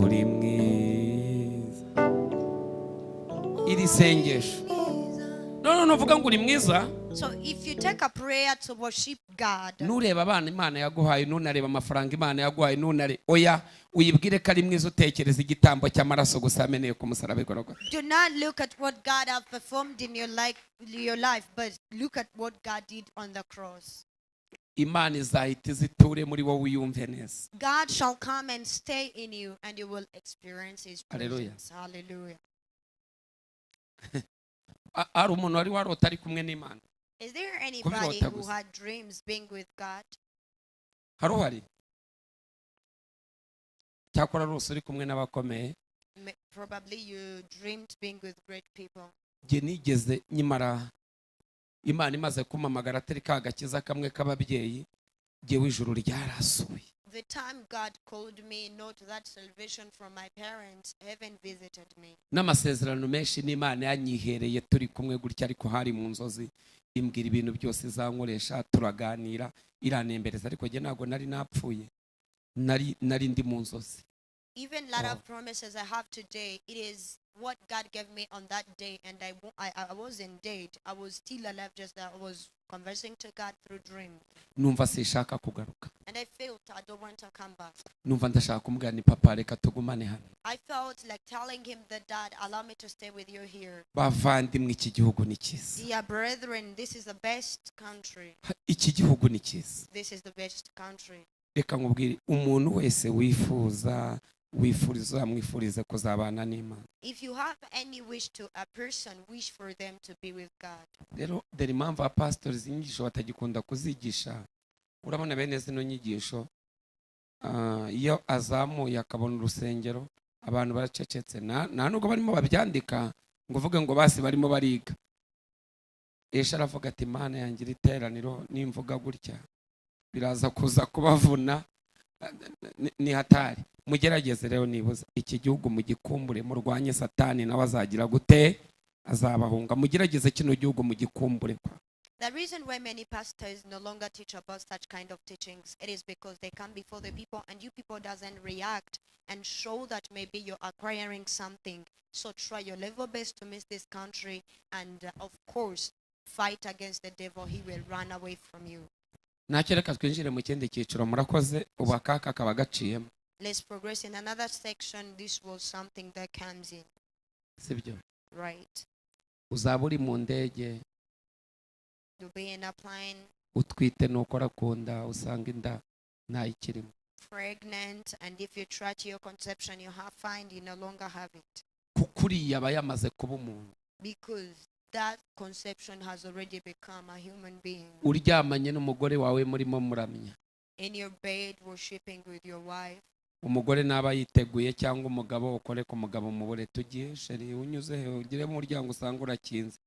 uri mwiza. Iri sengesho none nuvuga ngo uri mwiza. So if you take a prayer to worship God, nureba abana Imana yaguhaye, nunareba amafaranga Imana yaguhaye, nunare oya, uyibwire ko ari mwiza utekereza igitambo cy'amaraso gusa yameneye ku musaraba i Golgotha. Do not look at what God have performed in your life, but look at what God did on the cross. Imana izahita iziture muri wowe uyumve neza. God shall come and stay in you, and you will experience His Hallelujah. presence. Hallelujah. Hari umuntu wari warota ari kumwe n'Imana? Is there anybody Kubirota who gusa. Had dreams being with God? Hari uhari? Cyakora rwose uri kumwe n'abakomeye. Probably you dreamed being with great people. Jye nigeze nyimara Imana imaze kumpamagara atari ka gakiza kamwe k'ababyeyi, jyewe ijuru ryarasuye. The time God called me, not that salvation from my parents, heaven visited me. N'amasezerano menshi n'Imana yanyihereye turi kumwe gutya, ariko hari mu nzozi, imbwira ibintu byose izankoresha, turaganira, iranembereza, ariko jye ntabwo nari napfuye, nari ndi mu nzozi. Even lot of promises I have today, it is what God gave me on that day, and I wasn't dead. I was still alive, just that I was conversing to God through dream. Numva sinshaka kugaruka. And I felt I don't want to come back. Numva ndashaka kumubwira ni papa, reka tugumane hano. I felt like telling him that, Dad, allow me to stay with you here. Bavandimwe, iki gihugu ni cyiza. Dear brethren, this is the best country. Iki gihugu ni cyiza. This is the best country. Reka nkubwire, umuntu wese wifuza, wifuriza, uzamwifurize kuzabana n'Imana. If you have any wish to a person, wish for them to be with God. Rero dore impamvu abapasitori izi nyigisho batagikunda kuzigisha. Urabona bene zino nyigisho, iyo azamuye akabona urusengero abantu baracecetse, nta nubwo barimo babyandika ngo uvuge ngo basi barimo bariga. Esha aravuga ati Mana yanjye, iri teraniro nimvuga gutya biraza kuza kubavuna, ni hatari. Mugerageze rero nibuza iki gihugu mugikumbure, murwanye Satani, nawe azagira gute? Azabahunga. Mugerageze kino gihugu mugikumbure. The reason why many pastors no longer teach about such kind of teachings, it is because they come before the people and you people doesn't react and show that maybe you're acquiring something. So try your level best to miss this country and of course fight against the devil. He will run away from you. Ntacyo, reka twinjire mu kindi cyiciro. Murakoze, ubu akaka kaba gaciyemo. Let's progress in another section. This was something that comes in, Sibyo? Right? Uzaba uri mu ndege, You'll be in a plane, utwite, nukora ku nda usanga inda ntayikirimo. Pregnant, and if you try to your conception, you have find you no longer have it. Kuko uriya aba yamaze kuba umuntu. Because that conception has already become a human being. Uryamanye n'umugore wawe murimo muramya, In your bed, worshiping with your wife, umugore naba yiteguye cyangwa umugabo, ukore ku mugabo mubure, tugiye chéri, unyuze he? Ugire mu muryango usanga urakinze,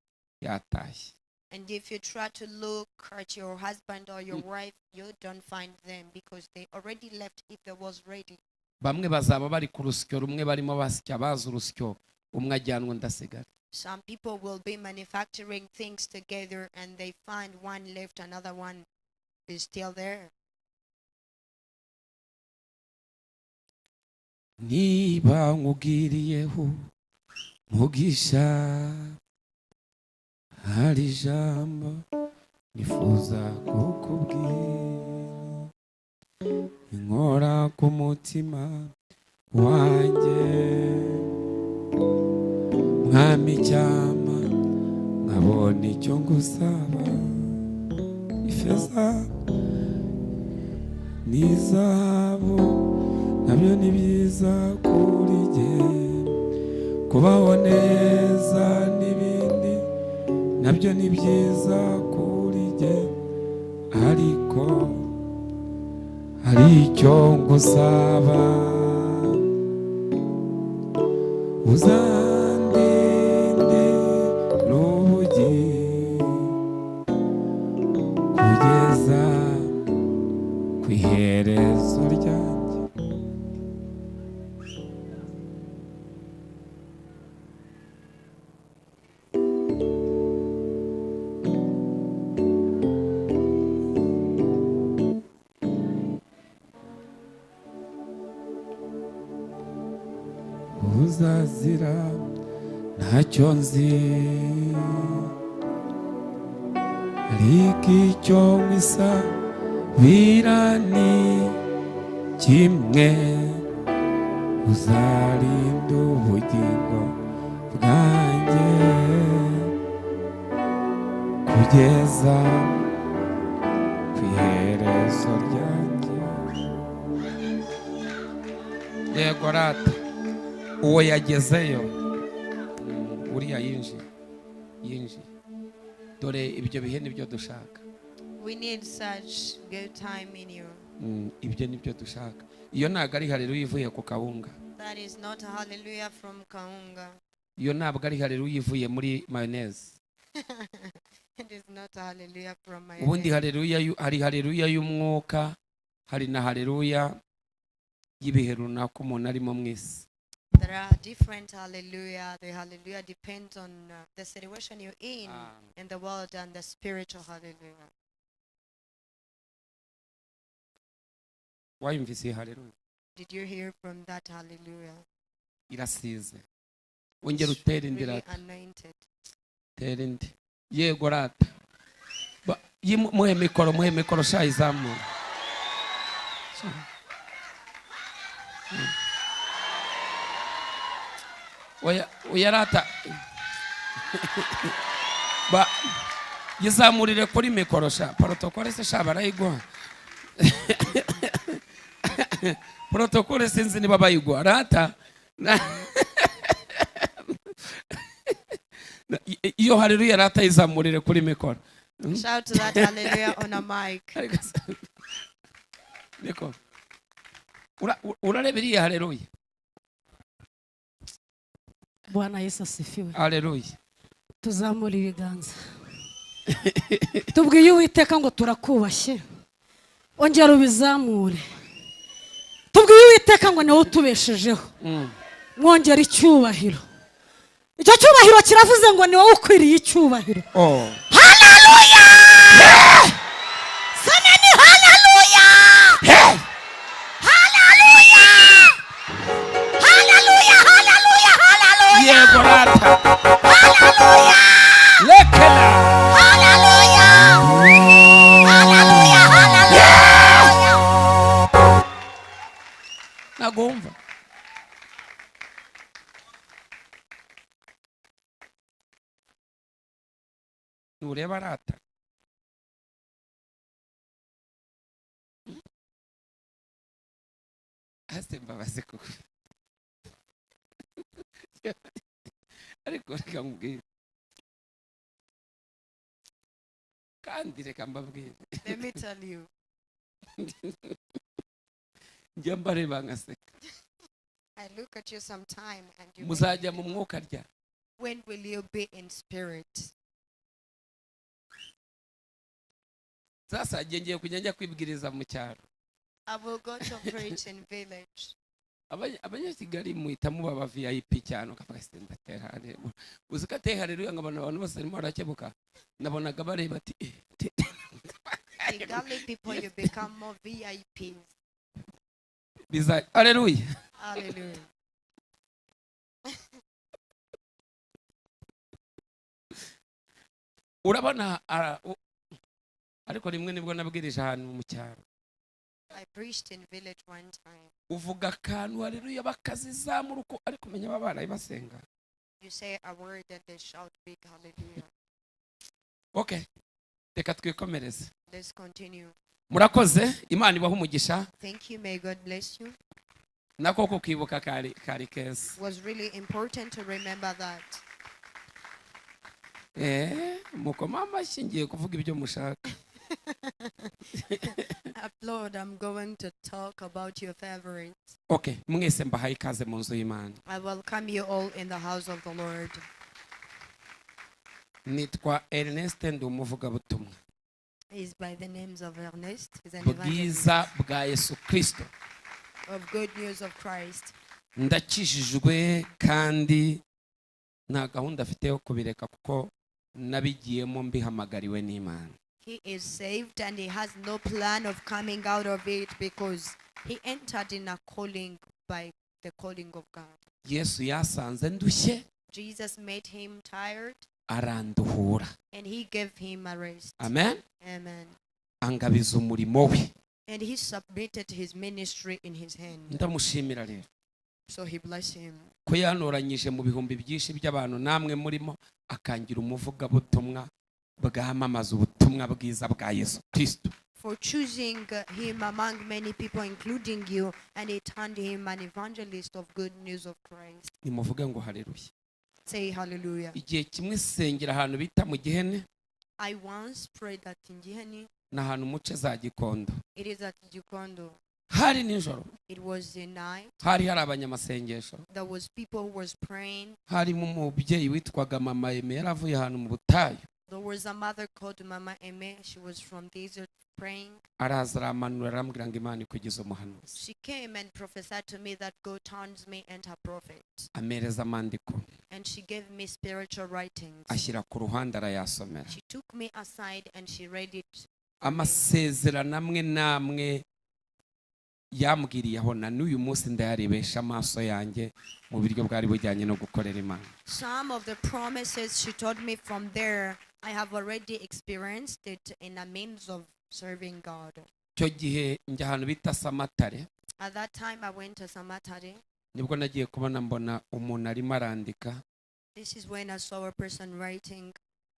yatashye. And if you try to look at your husband or your wife, you don't find them because they already left if they was ready. Bamwe bazaba bari ku rusyo rumwe barimo basya, bazi urusyo, umwe ajyanwa undi asigara. Some people will be manufacturing things together and they find one left, another one is still there. Niba nkugiriyeho mugisha, hari ijambo nifuza kukubwira, inkora ku mutima wanjye. Mwami, icyampa nkabona icyo ngusaba, ifeza n'izahabu nabyo ni byiza kuri jye, kubaho neza n'ibindi nabyo ni byiza kuri jye, ariko hari icyo ngusaba: uzandinde n'ubugingo kugeza ku iherezo ryanjye. Uzazira ntacyo nzi, ariko icyo nkwisabira ni kimwe: uzarinda ubugingo bwanjye kugeza ku iherezo ryanjye. Yego rata, uwo yagezeyo. Uriya yinjiye. Dore ibyo bihe nibyo dushaka. We need such good time in you. Ibyo nibyo dushaka. Iyo ntabwo ari haleluya ivuye ku kawunga. That is not a hallelujah from Kaunga. Iyo ntabwo ari haleluya ivuye muri mayonnaise. It is not a hallelujah from my Ubundi haleluya hari haleluya y'umwuka, hari na haleluya y'ibihe runaka umuntu arimo mu isi. There are different hallelujah. The hallelujah depends on the situation you're in the world and the spiritual hallelujah. Wayumvise iyi haleluya? Did you hear from that hallelujah? Irasize, wongera utere indi. Really Rata. anointed. Tere indi, yego rata. Muhe mikoro, muhe mikoro sha, izamura. Sha. Oya, oya rata. Ba yizamurire kuri mikoro sha. Protokole se sha barayiguha? Protokole sinzi niba bayiguha rata. Iyo haleluya rata, yizamurire kuri mikoro. Shout to that hallelujah on a mic. Ariko niko urareba iriya haleluya. Bwana Yesu asifiwe. Haleluya. Tuzamura ibiganza, tubwiye Uwiteka ngo turakubashye. Ongera ubizamure, tubwiye Uwiteka ngo niwe utubeshejeho. Mwongera icyubahiro. Icyo cyubahiro kiravuze ngo ni wowe ukwiriye icyubahiro. Oh. Haleluya! Semeni haleluya! Hey! Haleluya, haleluya, haleluya, haleluya! Yego rata, lekela. Haleluya, haleluya, haleluya! Ntabwo wumva. Ntureba rata. Hasi mbabazi koko, ariko reka nkubwire, kandi reka mbabwire. Let me tell you. Njya mbareba ngaseka. I look at you sometime and you make Muzajya mu mwuka rya? When will you be in spirit? Sasa ngiye kujya njya kwibwiriza mu cyaro. I will go to preach in village. Abanyakigali muhita muba aba VIP cyane, ukavuga ati ndatera haleluya. Uzi ko ateye haleluya nkabona abantu bose barimo barakebuka, nabonaga bareba ati eh, Kigali people, you become more VIPs. Biza haleluya. Hallelujah. Urabona ariko rimwe nibwo nabwirije ahantu mu cyaro. I preached in village one time. Uvuga akantu haleluya bakazizamura uko, ariko umenya baba barayibasenga. You say a word and they shout big hallelujah. Okay, reka twikomereze. Let's continue. Murakoze, Imana ibahe umugisha. Thank you. May God bless you. Nako kukibuka kari kari keza. It was really important to remember that. Eh, mukoma amashyi, ngiye kuvuga ibyo mushaka. Applaud. I'm going to talk about your favorites. Okay, mwese mbahaye ikaze mu nzu y'Imana. I welcome you all in the house of the Lord. Nitwa Ernest, ndi umuvugabutumwa He's by the names of Ernest. He's an evangelist bwiza bwa Yesu Kirisito. Of good news of Christ. Ndakijijwe kandi nta gahunda afite yo kubireka kuko nabigiyemo mbihamagariwe n'Imana. He is saved and he has no plan of coming out of it because he entered in a calling by the calling of God. Yesu yasanze ndushye, Jesus made him tired aranduhura. And he gave him a rest. Amen. Amen. Angabiza umurimo we. And he submitted his ministry in his hand. Ndamushimira rero So he blessed him. Ko yantoranyije mu bihumbi byinshi by'abantu namwe murimo, akangira umuvugabutumwa bwamamaza ubutumwa bwiza bwa Yesu Kirisito. For choosing him among many people, including you, and he turned him an evangelist of good news of Christ. Nimuvuge ngo haleluya. Say hallelujah. Igihe kimwe sengera ahantu bita mu Gihene. I once prayed at Ngiheni. Ni ahantu muce za Gikondo. It is at Gikondo. Hari nijoro. It was the night. Hari abanyamasengesho. There was people who was praying. Harimo umubyeyi witwaga Mama Eme, yari avuye ahantu mu butayu. There was a mother called Mama Eme. She was from desert praying. Araza aramanura, arambwira ngo Imana ikugize umuhanuzi. She came and prophesied to me that God turns me and her prophet. Amereza amandiko. And she gave me spiritual writings. Ashyira ku ruhande, arayasomera. She took me aside and she read it. Amasezerano amwe n'amwe yambwiriye aho, na n'uyu munsi ndayarebesha amaso yanjye mu buryo bwari bujyanye no gukorera Imana. Some of the promises she told me from there, I have already experienced it in a means of serving God. Icyo gihe njya ahantu bita Samatare. At that time, I went to Samatare. Nibwo nagiye kubona mbona umuntu arimo arandika. This is when I saw a person writing,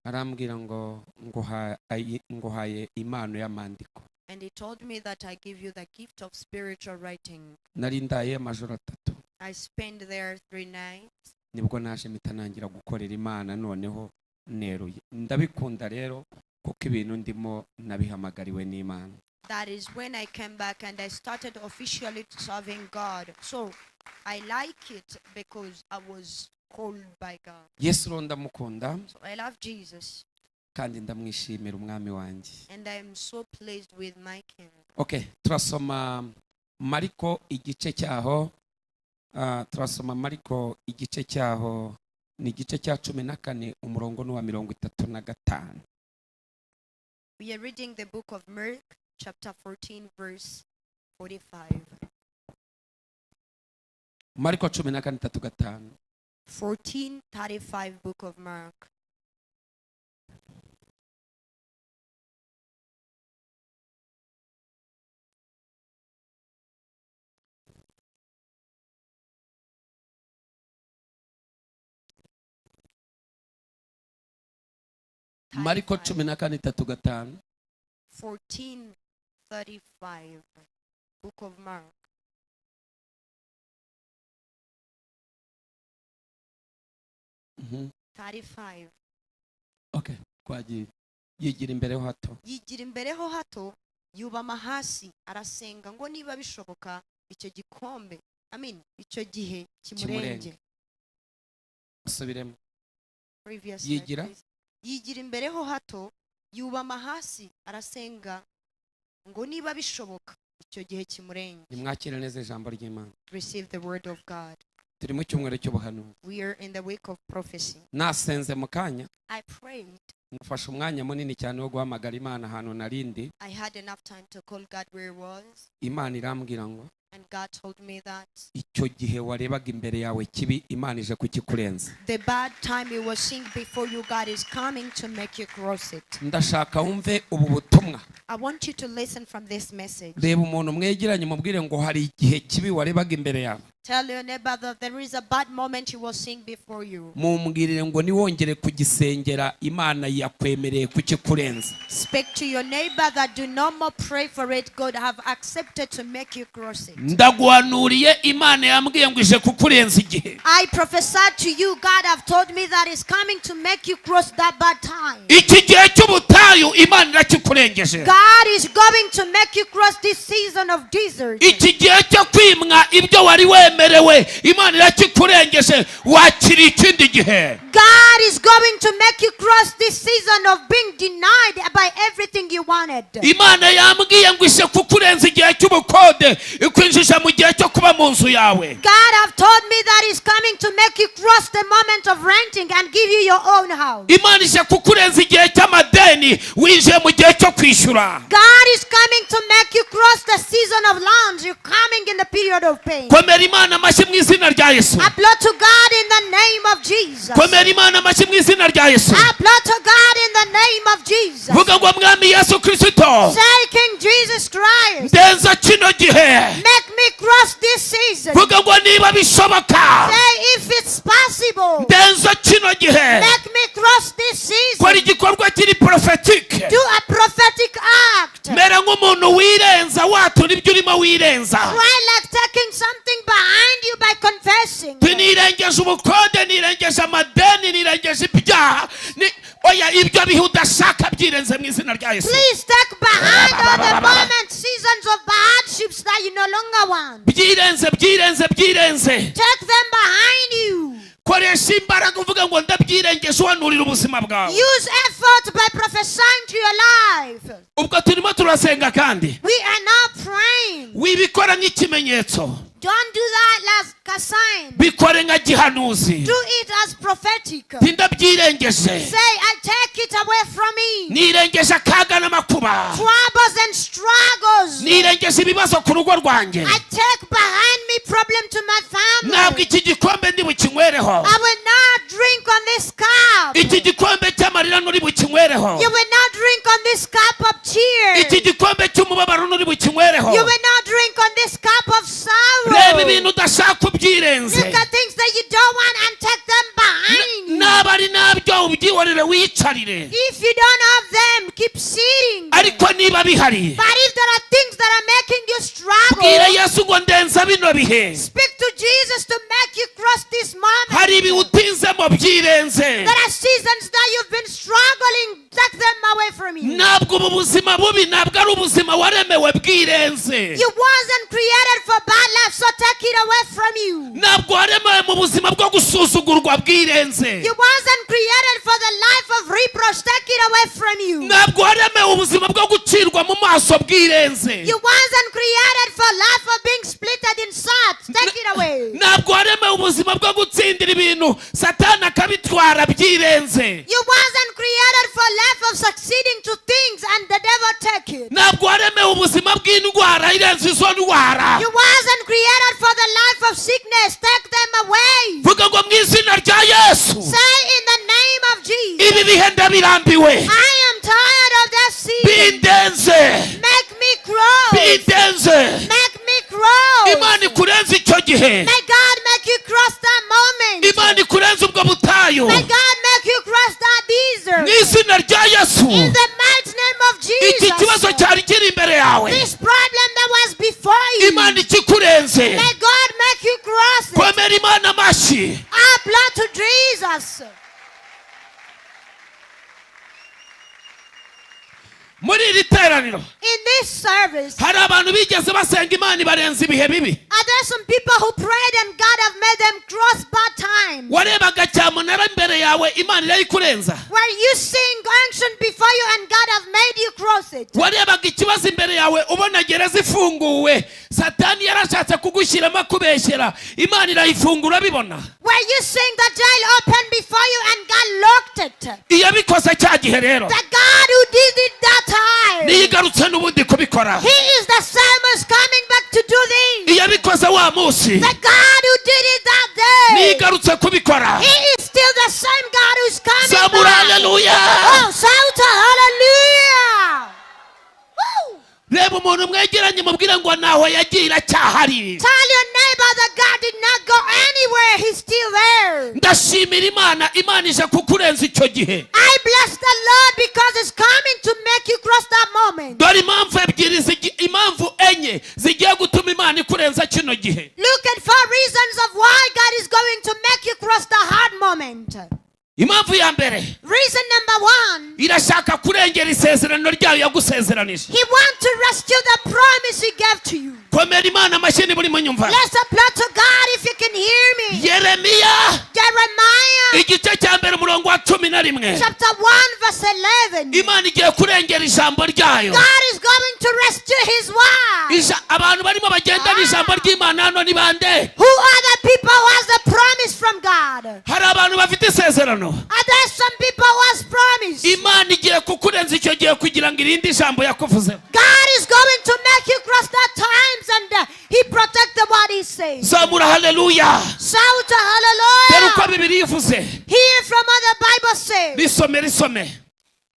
Arambwira ngo nguhaye impano y'amandiko. And he told me that I give you the gift of spiritual writing. Nari ndaye amajoro 3. I spent there 3 nights. Nibwo naje mpita ntangira gukorera Imana noneho neruye. Ndabikunda rero kuko ibintu ndimo nabihamagariwe n'Imana. That is when I came back and I started officially serving God. So I like it because I was called by God. Yesu rero ndamukunda. So I love Jesus Kandi ndamwishimira umwami wanjye. And I am so pleased with my King. Okay, turasoma Mariko igice cyaho, turasoma Mariko igice cyaho, ni igice cya 14, umurongo n'uwa 35. We are reading the book of Mark, chapter 14, verse 45. Mariko 14:35. 14:35, book of Mark. Mariko 14:35. 14:35, book of Mark. 35. Okay, twagiye. Yigira imbere ho hato. Yigira imbere ho hato, yubama hasi, arasenga ngo niba bishoboka icyo gikombe, I mean, icyo gihe kimurenge. Kimurenge. Asubiremo. Previous slide, Yigira? Please. Yigira imbere ho hato, yubama hasi, arasenga ngo niba bishoboka icyo gihe kimurenge. Nimwakire neza ijambo ry'Imana. Receive the word of God. Turi mu cyumweru cy'ubuhanuzi. We are in the week of prophecy. Nasenze mu kanya. I prayed. Nafashe umwanya munini cyane wo guhamagara Imana ahantu narindi. I had enough time to call God where it was, Imana irambwira ngo and God told me that icyo gihe warebaga imbere yawe kibi, Imana ije kukikurenza. The bad time you were seeing before you, God is coming to make you cross it. Ndashaka wumve ubu butumwa. I want you to listen from this message. Reba umuntu mwegeranye, umubwire ngo hari igihe kibi warebaga imbere yawe. Tell your neighbor that there is a bad moment you were seeing before you. Mumbwirire ngo niwongere kugisengera, Imana yakwemereye kukikurenza. Speak to your neighbor that do no more pray for it. God have accepted to make you cross it. Ndaguhanuriye, Imana yambwiye ngo ije kukurenza igihe. I prophesy to you, God have told me that is coming to make you cross that bad time. Iki gihe cy'ubutayu Imana irakikurengeje. God is going to make you cross this season of desert. Iki gihe cyo kwimwa ibyo wari wemerewe, Imana irakikurengeje, wakira ikindi gihe. God is going to make you cross this season of being denied by everything you wanted. Imana yambwiye ngo ije kukurenza igihe cy'ubukode, ikwinjisha mu gihe cyo kuba mu nzu yawe. God have told me that is coming to make you cross the moment of renting and give you your own house. Imana ije kukurenza igihe cy'amadeni, winjiye mu gihe cyo kwishyura. God is coming to make you cross the season of loans. You're coming in the period of pain. Komera Imana amashyi mu izina rya Yesu. Applaud to God in the name of Jesus. Komera Imana amashyi mu izina rya Yesu. Applaud to God in the name of Jesus. Vuga ngo Mwami Yesu Kirisito, Say, King Jesus Christ, ndenza kino gihe. Make me cross this season. Vuga ngo niba bishoboka, Say, if it's possible, ndenza kino gihe. Make me cross this season. Kora igikorwa kiri prophétique. Do a prophetic act. Mera nk'umuntu wirenza, watura ibyo urimo wirenza. Try like taking something behind you by confessing. Nirengeje ubukode, nirengeje amadeni, nirengeje ibyaha. Oya, ibyo bihe udashaka byirenze mu izina rya Yesu. Please take behind all the moments, seasons of hardships that you no longer want. Byirenze, byirenze, byirenze. Take them behind you. Koresha imbaraga uvuga ngo ndabyirengeje, uhanurira ubuzima bwawe. Use effort by prophesying to your life. Ubwo turimo turasenga kandi. We are now praying. Wibikora nk'ikimenyetso. Don't do that like a sign. Bikore nka gihanuzi. Do it as prophetic. Nti ndabyirengeje. Say, I take it away from me. Nirengeje akaga n'amakuba. Troubles and struggles. Nirengeje ibibazo ku rugo rwanjye. I take behind me problem to my Ntabwo family. iki gikombe ndi bukinywereho. I will not drink on this cup. Iki gikombe cy'amarira nturi bukinywereho. You will not drink on this cup of tears. Iki gikombe cy'umubabaro nturi bukinywereho. You will not drink on this cup of sorrow. Reba ibintu udashaka ubyirenze. Look at things that you don't want and take them behind you. Naba ari nabyo ubyihorere wiyicarire. If you don't have them, keep sitting. Ariko niba bihari, But if there are things that are making you bwira struggle, Yesu ngo ndenza bino bihe. speak to Jesus to make you cross this moment. Hari ibihe utinzemo, byirenze. There are seasons that you've been struggling, take them away from you. Ntabwo ubu buzima bubi, ntabwo ari ubuzima waremewe, bwirenze. You wasn't created for bad life, so take it away from you. Ntabwo waremewe mu buzima bwo gusuzugurwa, bwirenze. You wasn't created for the life of reproach, take it away from you. Ntabwo waremewe ubuzima bwo gucirwa mu maso, bwirenze. You wasn't created for life of being splitted in sorts, take it away. Ntabwo waremewe ubuzima bwo gutsindira ibintu Satani akabitwara, byirenze. You wasn't created for life of succeeding to things and the devil take it. Ntabwo waremewe ubuzima bw'indwara, irenze izo ndwara. You wasn't created for the life of sickness, take them away. Vuga ngo mu izina rya Yesu. Say in the name of Jesus, Ibi bihe ndabirambiwe. I am tired of that season. Bindenze. Make me grow. Bindenze. Make me grow. Imana ikurenze icyo gihe. May God make you cross that moment. Imana ikurenze ubwo butayu. May God make you cross that desert. Mu izina rya Yesu. In the mighty name of Iki kibazo Jesus. cyari kiri imbere yawe, This problem that was before you. Imana ikikurenze. May God make you cross it. Komera Imana amashyi. Applaud to Jesus. Muri iri teraniro, In this service, hari abantu bigeze basenga Imana ibarenza ibihe bibi. are there some people who prayed and God have made them cross bad times? Warebaga cyamunara imbere yawe, Imana irayikurenza. Were you seeing unction before you and God have made you cross it? Warebaga ikibazo imbere yawe, ubona gereza ifunguwe, Satani yarashatse kugushyiramo akubeshyera, Imana irayifungura bibona. Were you seeing the jail open before you and God locked it? Iyo bikoze cya gihe rero, The God who did it that time, niyo igarutse n'ubundi kubikora. He is the same as coming back to do this. Iyo bikoze wa munsi, The God who did it that niyo day, igarutse kubikora. He is still the same God who's coming Zamura back. haleluya. Oh, shout a hallelujah! Woo! Reba umuntu mwegeranye mubwire ngo ntaho yagiye, iracyahari. Tell your neighbor that God did not go anywhere, He's still there. Ndashimira Imana, Imana ije kukurenza icyo gihe. I bless the Lord because it's coming to make you cross that moment. Dore impamvu ebyiri impamvu enye zigiye gutuma Imana ikurenza kino gihe. Look at four reasons of why God is going to make you cross the hard moment. Impamvu ya mbere, Reason number one, irashaka kurengera isezerano ryayo yagusezeranije. He wants to rescue the promise He gave to you. Komera Imana amashyi niba urimo nyumva. Let's applaud to God if you can hear me. Yeremiya, Jeremiah igice cya mbere, umurongo wa 11. chapter 1, verse 11. Imana igiye kurengera ijambo ryayo. God is going to rescue His wife. Abantu barimo bagendana ijambo ry'Imana hano ni bande? Who are the people who has the promise from God? Hari abantu bafite isezerano. Are there some people who has promise? Imana igiye kukurenza icyo gihe kugira ngo irinde ijambo yakuvuzeho. God is going to make you cross that times and He protect the what He says. Zamura haleluya. Shout a Dore uko hallelujah. Bibiliya ivuze. Hear from what the Bible says. Risome, risome.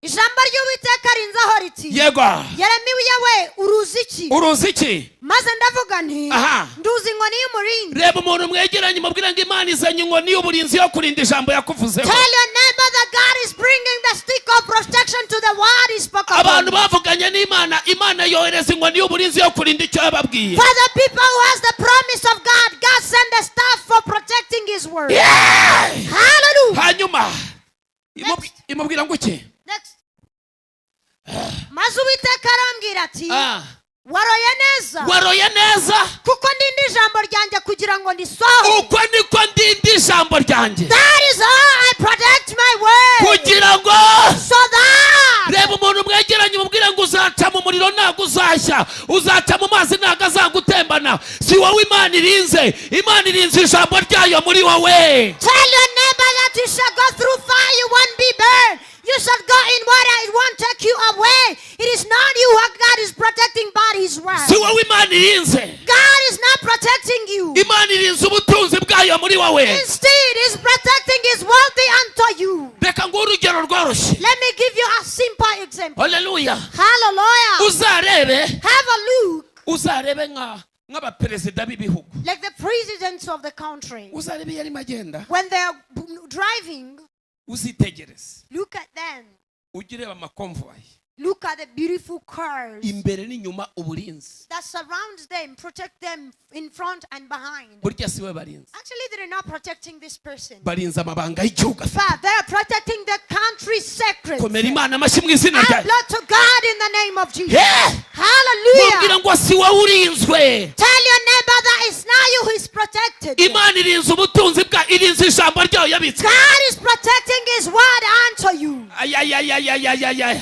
Ijambo ry'Uwiteka rinzaho riti, Yego. Yeremiya we, uruzi iki? Uruzi iki? Maze ndavuga nti, Aha. nduzi inkoni y'umurinzi. Reba umuntu mwegeranye mubwire ngo Imana izanye inkoni y'uburinzi yo kurinda ijambo yakuvuzeho. Tell your neighbor that God is bringing the stick of protection to the word He spoke Abantu upon. bavuganye n'Imana, Imana yohereza inkoni y'uburinzi yo kurinda icyo yababwiye. For the people who has the promise of God, God sent the staff for protecting His word. Yeah! Hallelujah. Hanyuma imubwira ngo Ati, Ah, "Waroye neza, waroye neza, kuko ndinda ijambo ryanjye kugira ngo ndisohoze." Uko niko ndinda ijambo ryanjye. That is how I protect my word. Kugira ngo So that Reba umuntu mwegeranye, umubwire ngo uzaca mu muriro ntabwo uzashya, uzaca mu mazi ntabwo azagutembana. Si wowe Imana irinze, Imana irinze ijambo ryayo muri wowe. Tell your neighbor that you shall go through fire, you won't be burned. You shall go in water, it won't take you away. It is not you who God is protecting, but His word. Si wowe Imana irinze. God is not protecting you. Imana irinze ubutunzi bwayo muri wowe. Instead, He's protecting His wealthy unto you. Reka nguhe urugero rworoshye. Let me give you a simple example. Haleluya. Hallelujah. Uzarebe, Have a look uzarebe nka nk'abaperezida b'ibihugu, like the presidents of the country. Uzarebe iyo arimo agenda, When they're driving, uzitegereze, look at them. Ujye ureba amakonvoyi, Look at the beautiful cars imbere n'inyuma uburinzi. That surrounds them, protect them in front and behind. Burya si we barinze. Actually, they're not protecting this person, Barinze amabanga y'igihugu afite. but they are protecting the country's secrets. Komera Imana amashyi mu izina And ryayo. blood to God in the name of Jesus. Yeah! Hallelujah. Mubwira ngo si wowe urinzwe. Tell your neighbor that it's not you who is protected. Imana irinze ubutunzi bwa, irinze ijambo ryayo yabitse. God is protecting His word unto you. Ayayayayayayaya,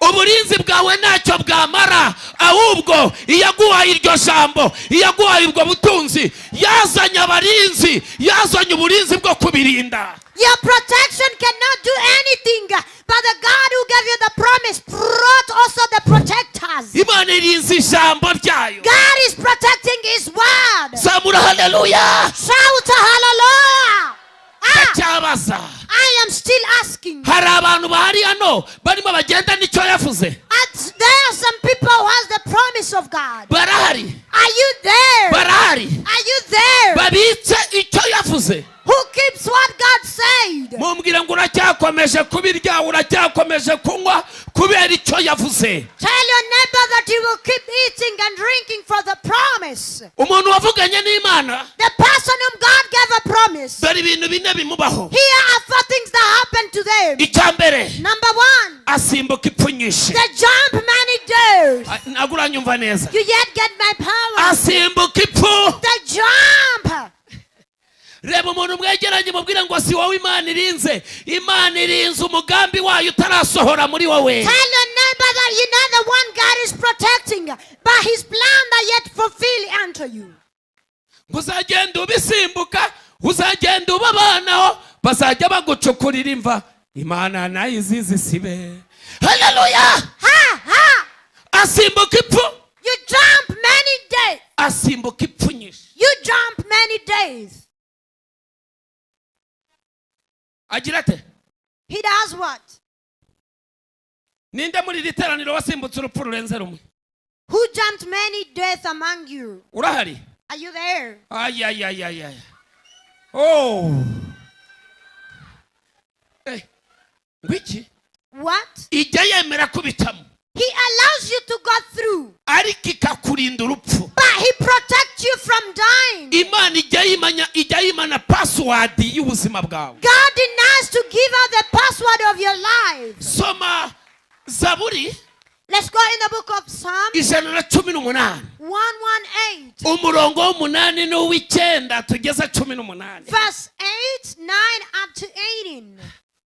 uburinzi bwawe ntacyo bwamara, ahubwo iyaguhaye iryo jambo, iyaguhaye ubwo butunzi, yazanye abarinzi, yazanye uburinzi bwo kubirinda. Your protection cannot do anything, but the God who gave you the promise brought also the protectors. Imana irinze ijambo ryayo. God is protecting His word. Zamura haleluya. Shout a hallelujah. Ah, Ndacyabaza. I am still asking. Hari abantu bahari hano barimo bagenda n'icyo yavuze? And there are some people who has the promise of God. Barahari? Are you there? Barahari? Are you there? Babitse icyo yavuze? Who keeps what God said? Mumbwire ngo uracyakomeje kubirya, uracyakomeje kunywa kubera icyo yavuze. Tell your neighbor that you will keep eating and drinking for the promise. Umuntu wavuganye n'Imana, The person whom God gave a promise. dore ibintu bine bimubaho. Here are four things that happen to them. Icya mbere, Number one, asimbuka ipfu nyinshi. they jump many days. Ah, ntabwo uranyumva neza. You yet get my power. Asimbuka ipfu. They jump. Reba umuntu mwegeranye, mubwire ngo si wowe Imana irinze, Imana irinze umugambi wayo utarasohora muri wowe. Tell your neighbor that you're not the one God is protecting, but His plan that yet fulfill unto you. Ngo uzagenda ubisimbuka, uzagenda ubabanaho, bazajya bagucukurira imva, Imana nayo izizi sibe. Haleluya. Ha ha! Asimbuka ipfu. You jump many days. Asimbuka ipfu nyinshi. You jump many days. Agira ate? He does what? Ninde muri iri teraniro wasimbutse urupfu rurenze rumwe? Who jumped many deaths among you? Urahari? Are you there? Ayayayayaya, oh, eh, ngwiki? What? Ijya yemera kubicamo, He allows you to go through, ariko ikakurinda urupfu. But He protects you from dying. Imana ijya yimanya, ijya yimana password y'ubuzima bwawe. God denies to give out the password of your life. Soma Zaburi Let's go in the book of Psalm 118, 118, umurongo w'umunani n'uw'icyenda tugeze 18. Verse 8, 9 up to 18.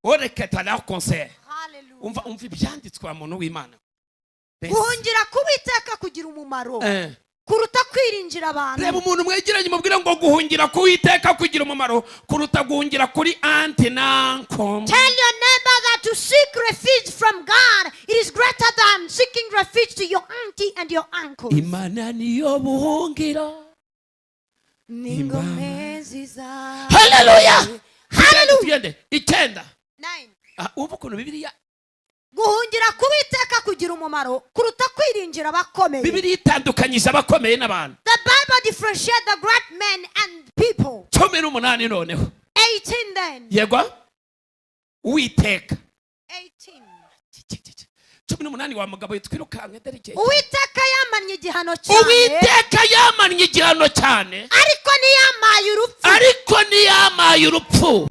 Oreketara concert. Hallelujah. Umva, umva ibyanditswe wa muntu w'Imana. Guhungira ku Uwiteka kugira umumaro Eh. kuruta kwiringira abantu. Reba umuntu mwegeranye, mubwire ngo guhungira ku Uwiteka kugira umumaro kuruta guhungira kuri aunty na uncle. Tell your neighbor that to seek refuge from God, it is greater than seeking refuge to your auntie and your uncle. Imana niyo buhungiro. N'ingome zawe. Haleluya. Hallelujah. Tugende icyenda. Nine. Ah, wumva ukuntu Bibiliya Guhungira ku Uwiteka kugira umumaro kuruta kwiringira abakomeye. Bibiliya itandukanyije abakomeye n'abantu. The Bible differentiates the great men and people. 18 noneho. 18 then. Yego, Uwiteka. 18. 18 wa mugabo twirukanke dore igihe. Uwiteka yamannye igihano cyane, Uwiteka yamannye igihano cyane, ariko ntiyamaye urupfu. Ariko ntiyamaye urupfu.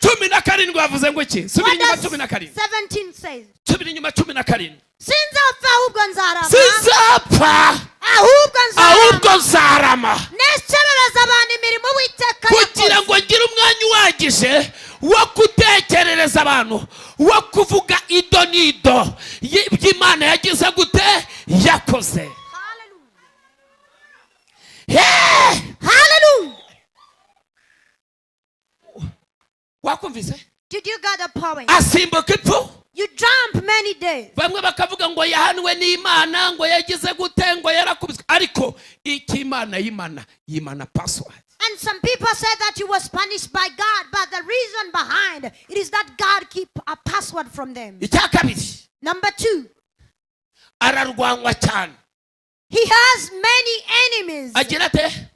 17 bavuze ngo iki? Subira What inyuma. Does 17. 17 says? Subira inyuma 17. Sinzapfa, ahubwo nzarama. Sinzapfa, ahubwo nzarama, ahubwo nzarama, ntekerereza abantu imirimo Uwiteka kugira yakoze. ngo ngire umwanya uhagije wo gutekerereza abantu, wo kuvuga ido n'ido by'Imana yagize gute, yakoze. Hey! Hallelujah. Wakumvise? Did you get the point? Asimbuka ipfu. You jump many days. Bamwe bakavuga ngo yahanwe n'Imana, ngo yagize gute, ngo yarakubiswe, ariko icyo Imana yimana, yimana password. And some people say that he was punished by God, but the reason behind it is that God keep a password from them. Icya kabiri, Number two, ararwanywa cyane. he has many enemies. Agira ate?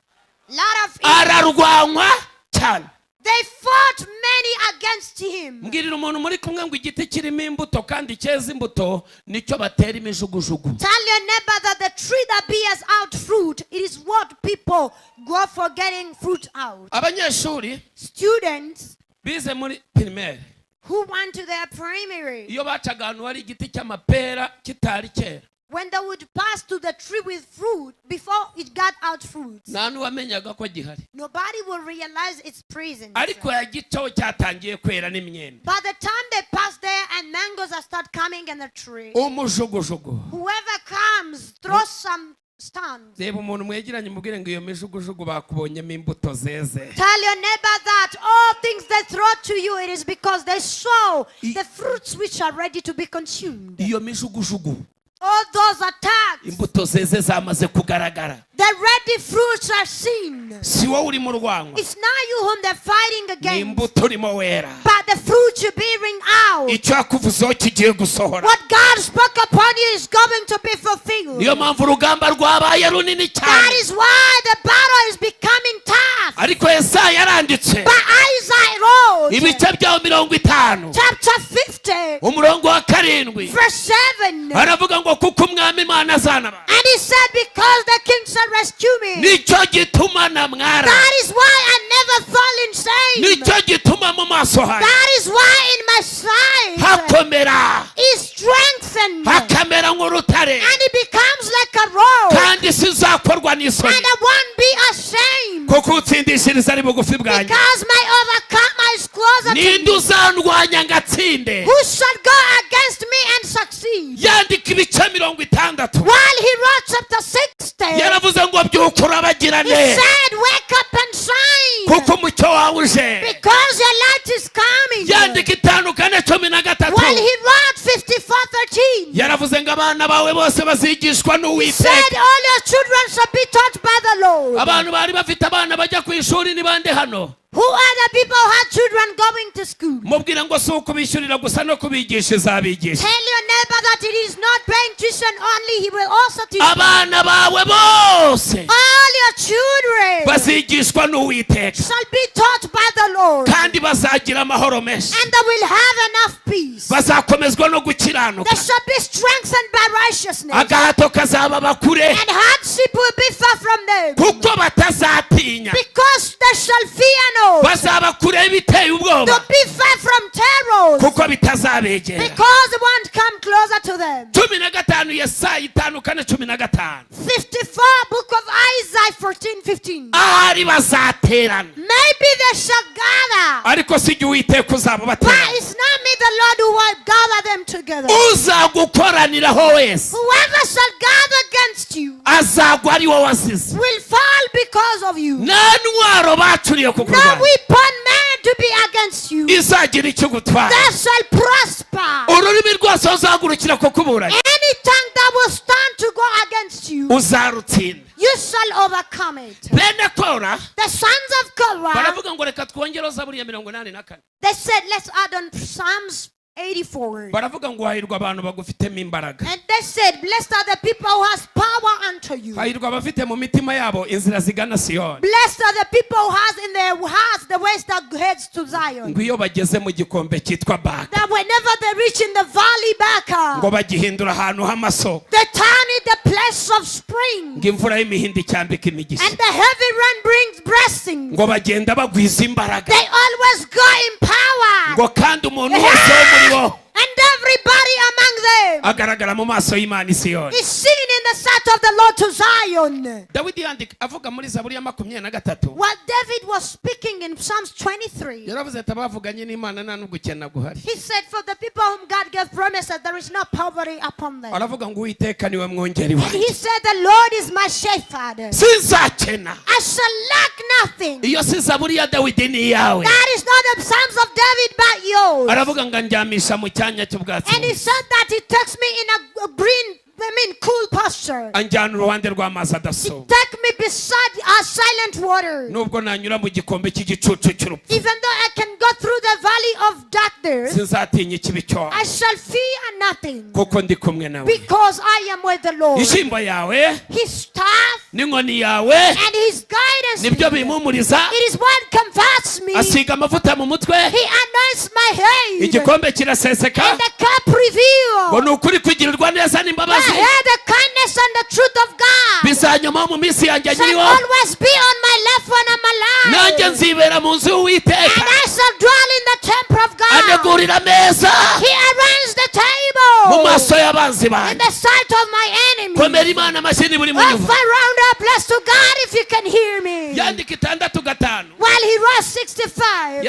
Lot of enemies. Ararwanywa cyane. They fought many against him. Mbwirira umuntu muri kumwe ngo igiti kirimo imbuto kandi cyeza imbuto nicyo batera imijugujugu. Tell your neighbor that the tree that bears out fruit, it is what people go for getting fruit out. Abanyeshuri Students bize muri primaire, who went to their primary, iyo bacaga ahantu hari igiti cy'amapera kitari cyera, when they would pass to the tree with fruit, before it got out fruit, nta n'uwamenyaga ko gihari. Nobody will realize its presence. Ariko yagicaho cyatangiye kwera n'imyembe, By the time they pass there and mangoes are start coming in the tree, umujugujugu. Whoever comes throws some stones. Reba umuntu mwegeranye, mubwire ngo iyo mijugujugu bakubonyemo imbuto zeze. Tell your neighbor that all things they throw to you, it is because they saw the fruits which are ready to be consumed. Iyo mijugujugu, All those attacks, imbuto zeze zamaze kugaragara. The ready fruits are seen. Si wowe urimo urwanywa, It's not you whom they're fighting ni against, imbuto urimo wera. But the fruit you're bearing out. Icyo yakuvuzeho kigiye gusohora. What God spoke upon you is going to be fulfilled. Niyo mpamvu urugamba rwabaye runini That cyane. Is why the battle is becoming tough. Ariko Yesaya yaranditse, But Isaiah wrote, ibice byawo 50, chapter 50, umurongo wa 7, verse 7. aravuga ngo kuko Umwami Imana azanaba, And he said, "Because the king shall rescue me." nicyo gituma namwara. That is why I never fall in shame. Nicyo gituma mu maso hanjye That is why in my sight hakomera, is strengthened. hakamera nk'urutare, And it becomes like a rock. kandi sinzakorwa n'isoni, And I won't be ashamed. Kuko utsindishiriza ari bugufi bwanjye. Because my overcomer is closer to Ninde me. uzandwanya ngatsinde? Who shall go against me and succeed? Yandika ibice 60, While he wrote chapter 60, yaravuze ngo byuka he urabagirane, said, "Wake up and shine, kuko umucyo wawe uje. because your light is coming." Yandika 54:13, While he wrote 54:13, yaravuze ngo abana bawe bose bazigishwa he n'Uwiteka. said, "All your children shall be taught by the Lord." Abantu bari bafite abana bajya ku ishuri ni bande hano? Who are the people who have children going to school? Mubwira ngo si ukubishyurira gusa, no kubigisha izabigisha. Tell your neighbor that it is not paying tuition only, he will also teach. Abana bawe bose All your children bazigishwa n'Uwiteka, shall be taught by the Lord, kandi bazagira amahoro menshi, and they will have enough peace. Bazakomezwa no gukiranuka. They shall be strengthened by righteousness, Agahato kazaba kure, and hardship will be far from them, kuko batazatinya. Because they shall fear no. Bazaba kure y'ibiteye ubwoba, To be far from terrors, kuko bitazabegera. Because it won't come closer to them. 15, Yesaya 54:15. 54, book of Isaiah 14, 15. Ahari bazaterana, Maybe they shall gather, ariko si jye Uwiteka uzaba but ubateranya. it's not me, the Lord, who will gather them together. Uzagukoraniraho wese Whoever shall gather against you azagwa ari wowe wazize. Will fall because of you. Nta ntwaro bacuriye No kukurwanya weapon made to be against you izagira icyo gutwara. That shall prosper. Ururimi rwose ruzahagurukira kukuburanya, Any tongue that will stand to go against you, uzarutsinda. You shall overcome it. Bene Kora The sons of Korah, baravuga ngo reka twongereho Zaburi ya 84. They said, "Let's add on Psalms 84." Baravuga ngo hahirwa abantu bagufitemo imbaraga, And they said, "Blessed are the people who has power unto you. Hahirwa abafite mu mitima yabo inzira zigana Siyoni, Blessed are the people who has in their hearts the ways that heads to Zion." Ngo iyo bageze mu gikombe cyitwa Baka, That whenever they reach in the valley Baca, ngo bagihindura ahantu h'amasoko, they turn it the place of spring. Ngo imvura y'imihindi icyambika imigisha, And the heavy rain brings blessing. Ngo bagenda bagwiza imbaraga, They always go in power. Ngo kandi umuntu wese wo muri bo And everybody among them Agaragara mu maso y'Imana i Siyoni. Is seen in the sight of the Lord to Zion. Dawidi yandika avuga muri Zaburi ya 23. What David was speaking in Psalms 23, Yaravuze ati abavuganye n'Imana nta n'ugukena guhari. He said, for the people whom God gave promises, there is no poverty upon them. Aravuga ngo Uwiteka niwe mwungeri And wanjye. he said, the Lord is my shepherd. Sinzakena. I shall lack nothing. Iyo si Zaburi ya Dawidi ni iyawe. That is not the Psalms of David but yours. Aravuga ngo andyamisha mu cyanya cy'ubwatsi. And he said that he takes me in a green, I mean cool pasture. Anjyana uruhande rw'amazi He adasuma. take me beside a silent water. Nubwo nanyura mu gikombe cy'igicucu cy'urupfu. Even though I can go through the valley of darkness, Sinzatinya ikibi cyowe. I shall fear nothing. Kuko ndi kumwe nawe. Because I am with the Lord. Ishyimbo yawe His staff n'inkoni yawe and his guidance. nibyo bimpumuriza. It is what comforts me. Asiga amavuta mu mutwe. He anoints my head. Igikombe kiraseseka. And the cup reveals. Ngo ni ukuri kugirirwa neza n'imbabazi. I hear the kindness and the truth of God. Bizanyuma mu minsi yanjye Shall nyiriho. always be on my left when I'm alive. Nanjye nzibera mu nzu y'Uwiteka. And I shall dwell in the temple of God. Anegurira ameza He arranged the table mu maso y'abanzi in banjye. the sight of my enemies. Komera Imana amashyi buri munyumva. Offer round up, bless to God if you can hear me. Yandika 6:5. While he wrote 65,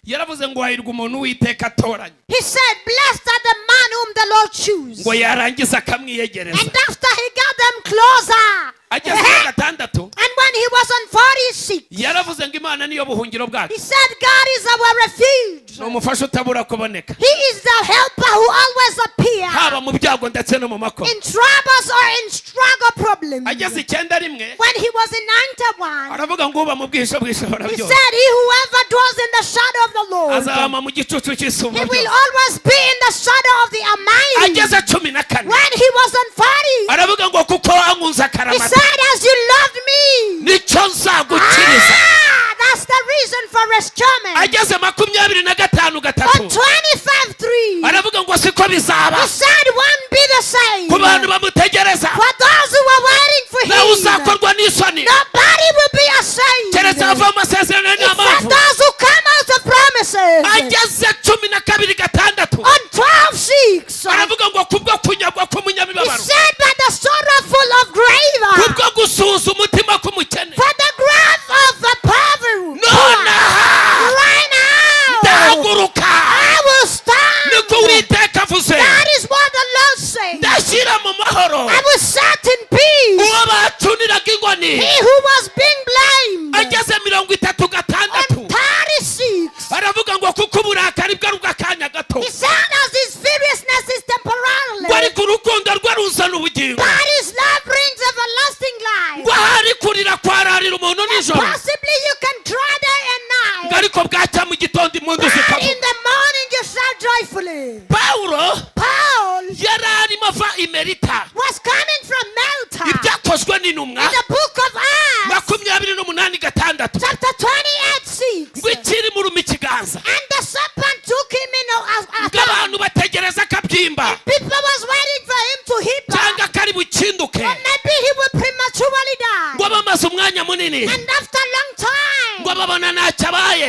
Yaravuze ngo hahirwa umuntu Uwiteka atoranya. he said, blessed are the man whom the Lord choose. Ngo yarangiza akamwiyegereza. And after he got them closer, Ageze kuri 6. and when he was on 46, Yaravuze ngo Imana niyo buhungiro bwacu. he said, God is our refuge. Ni umufasha utabura kuboneka. He is the helper who always appears Haba mu byago ndetse no mu makuba. in troubles or in struggle problems. Ageze 91. When he was in 91, Aravuga ngo uba mu bwihisho bw'ishobora he byose. said, he whoever dwells in the shadow of the Lord, Azahama mu gicucu cy'isumba he will byose. always be in the shadow of the Almighty. Ageze 14. When he was on 40, Aravuga ngo kuko wankunze he akaramata. said, as you loved me, Nicyo nzagukiriza. that's the reason for rescuement. Ageze 25:3. On 25:3, Aravuga ngo siko bizaba. he said, won't be the same. Ku bantu bamutegereza. For those who are waiting for Nawe him, uzakorwa n'isoni. nobody will be ashamed. Keretse ava mu masezerano ye nta Except mpamvu. those who come out of promises. Ageze 12:6. On 12:6, Aravuga ngo kubwo kunyagwa he k'umunyamibabaro. said, by the sorrowful of grave, Kubwo gusuhuza umutima k'umukene. for the grave of the poverty. Nonaha Right now, ndahaguruka. I will stand. Niko Uwiteka avuze. That is what the Lord says. Ndashyira mu mahoro. I will set in peace Uwo bacuniraga inkoni. he who was being blamed. Ageze 36. On 36, Aravuga ngo kuko uburakari bwe ari ubw'akanya gato. he said, as his furiousness is Ngo temporarily, ariko urukundo rwe ruzana ubugingo. but his love brings everlasting life. Ngo ahari kurira kwararira umuntu nijoro. Possibly you can cry day and Ngo night, ariko bwacya mu gitondo impundu but zikavuga. in the morning you shall joyfully. Pawulo Paul yari arimo ava i Melita. was coming from Malta. Ibyakozwe n'intumwa In the book of Acts, 28:6. chapter 28:6. Ngo ikiri muruma ikiganza. And the serpent took him in a Ngo abantu bategereza akabyimba. People was waiting for him to hit back. Cyangwa kari bukinduke. Or maybe he will prematurely die. Ngo bamaze umwanya munini. And after a long time, Ngo babona ntacyo abaye.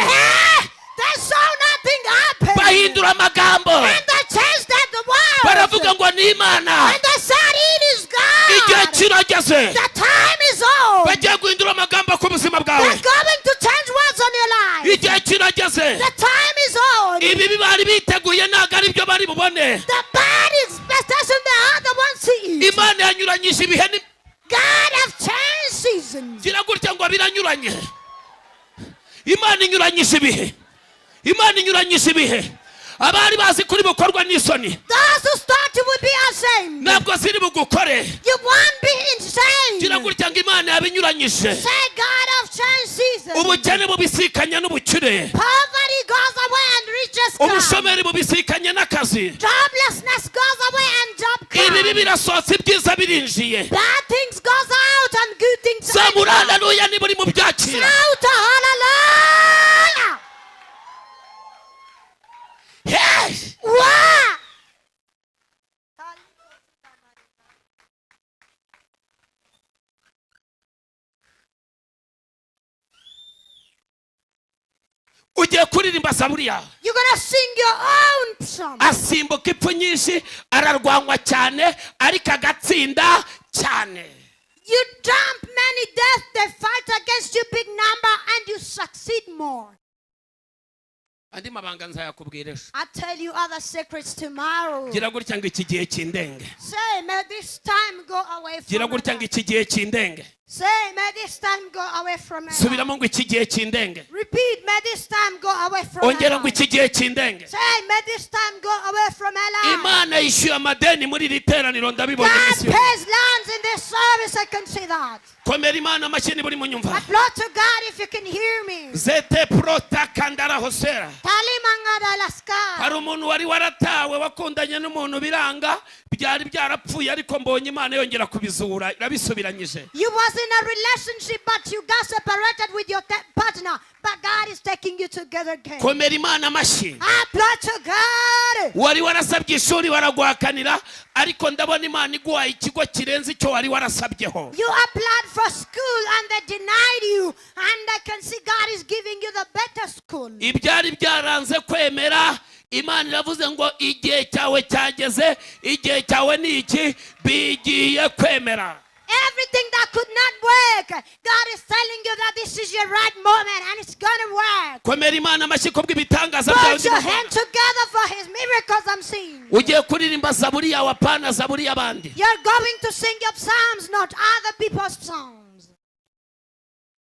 they saw nothing happen. Bahindura amagambo. And they changed that the world. Baravuga ngo ni Imana. And they said, it is Igihe God. kirageze. The time is on. Bagiye guhindura amagambo ku buzima bwawe. They're going to change words on your life. Igihe kirageze. The time is on. Ibibi bari biteguye ntabwo ari byo bari bubone. The bad expectation, the other ones see it. Imana yanyuranyije ibihe ni God have changed seasons. gira gutya ngo biranyuranye. Imana inyuranyije ibihe. Imana inyuranyije ibihe. Abari bazi kuri bukorwa n'isoni. Those who start you will be ashamed. Ntabwo ziri bugukore. You won't be in Gira shame. gutya ngo Imana yabinyuranyije. Say God have changed seasons. Ubukene bubisikanya n'ubukire. Poverty goes away and riches come. Ubushomeri bubisikanye n'akazi. Joblessness goes away and job Ibibi comes. birasohotse ibyiza birinjiye. Bad things goes out and good things Zamura enter. haleluya niba uri mu byakira. Shout a hallelujah. Hey! Wow. Ugiye kuririmba zaburi yawe. You're gonna sing your own psalm. Asimbuka ipfu nyinshi, ararwanywa cyane, ariko agatsinda cyane. You jump many deaths, they fight against you big number, and you succeed more. Andi mabanga nzayakubwira ejo. I'll tell you other secrets tomorrow. Gira gutya ngo iki gihe kindenge. Say, may this time go away from Gira my gutya ngo life. iki gihe kindenge. Say, may this time go away from my life. Subiramo ngo iki gihe kindenge. Repeat, may this time go away from my Ongera ngo life. iki gihe kindenge. Say, may this time go away from my life. Imana yishyuye amadeni muri iri teraniro, ndabibona God iminsi yose. pays loans in this service, I can see that. Komera Imana amashyi niba urimo unyumva. Applaud to God if you can hear me. Zete prota kandara hosera. Talimangada laska. Hari umuntu wari waratawe, wakundanye n'umuntu biranga, byari byarapfuye, ariko mbonye Imana yongera kubizura, irabisubiranyije. You was in a relationship, but you got separated with your partner. But God is taking you together again. Komera Imana amashyi. Applaud to God. Wari warasabye ishuri baraguhakanira, ariko ndabona Imana iguhaye ikigo kirenze icyo wari warasabyeho. You applied for school and they denied you. And I can see God is giving you the better school. Ibyari byaranze kwemera, Imana iravuze ngo igihe cyawe cyageze, igihe cyawe ni iki, bigiye kwemera. Everything that could not work, God is telling you that this is your right moment and it's gonna work. Komera Imana amashyi kubw'ibitangaza byawe. Put your hand together for His miracles I'm seeing. Ugiye kuririmba zaburi yawe, apana zaburi y'abandi. You're going to sing your psalms, not other people's psalms.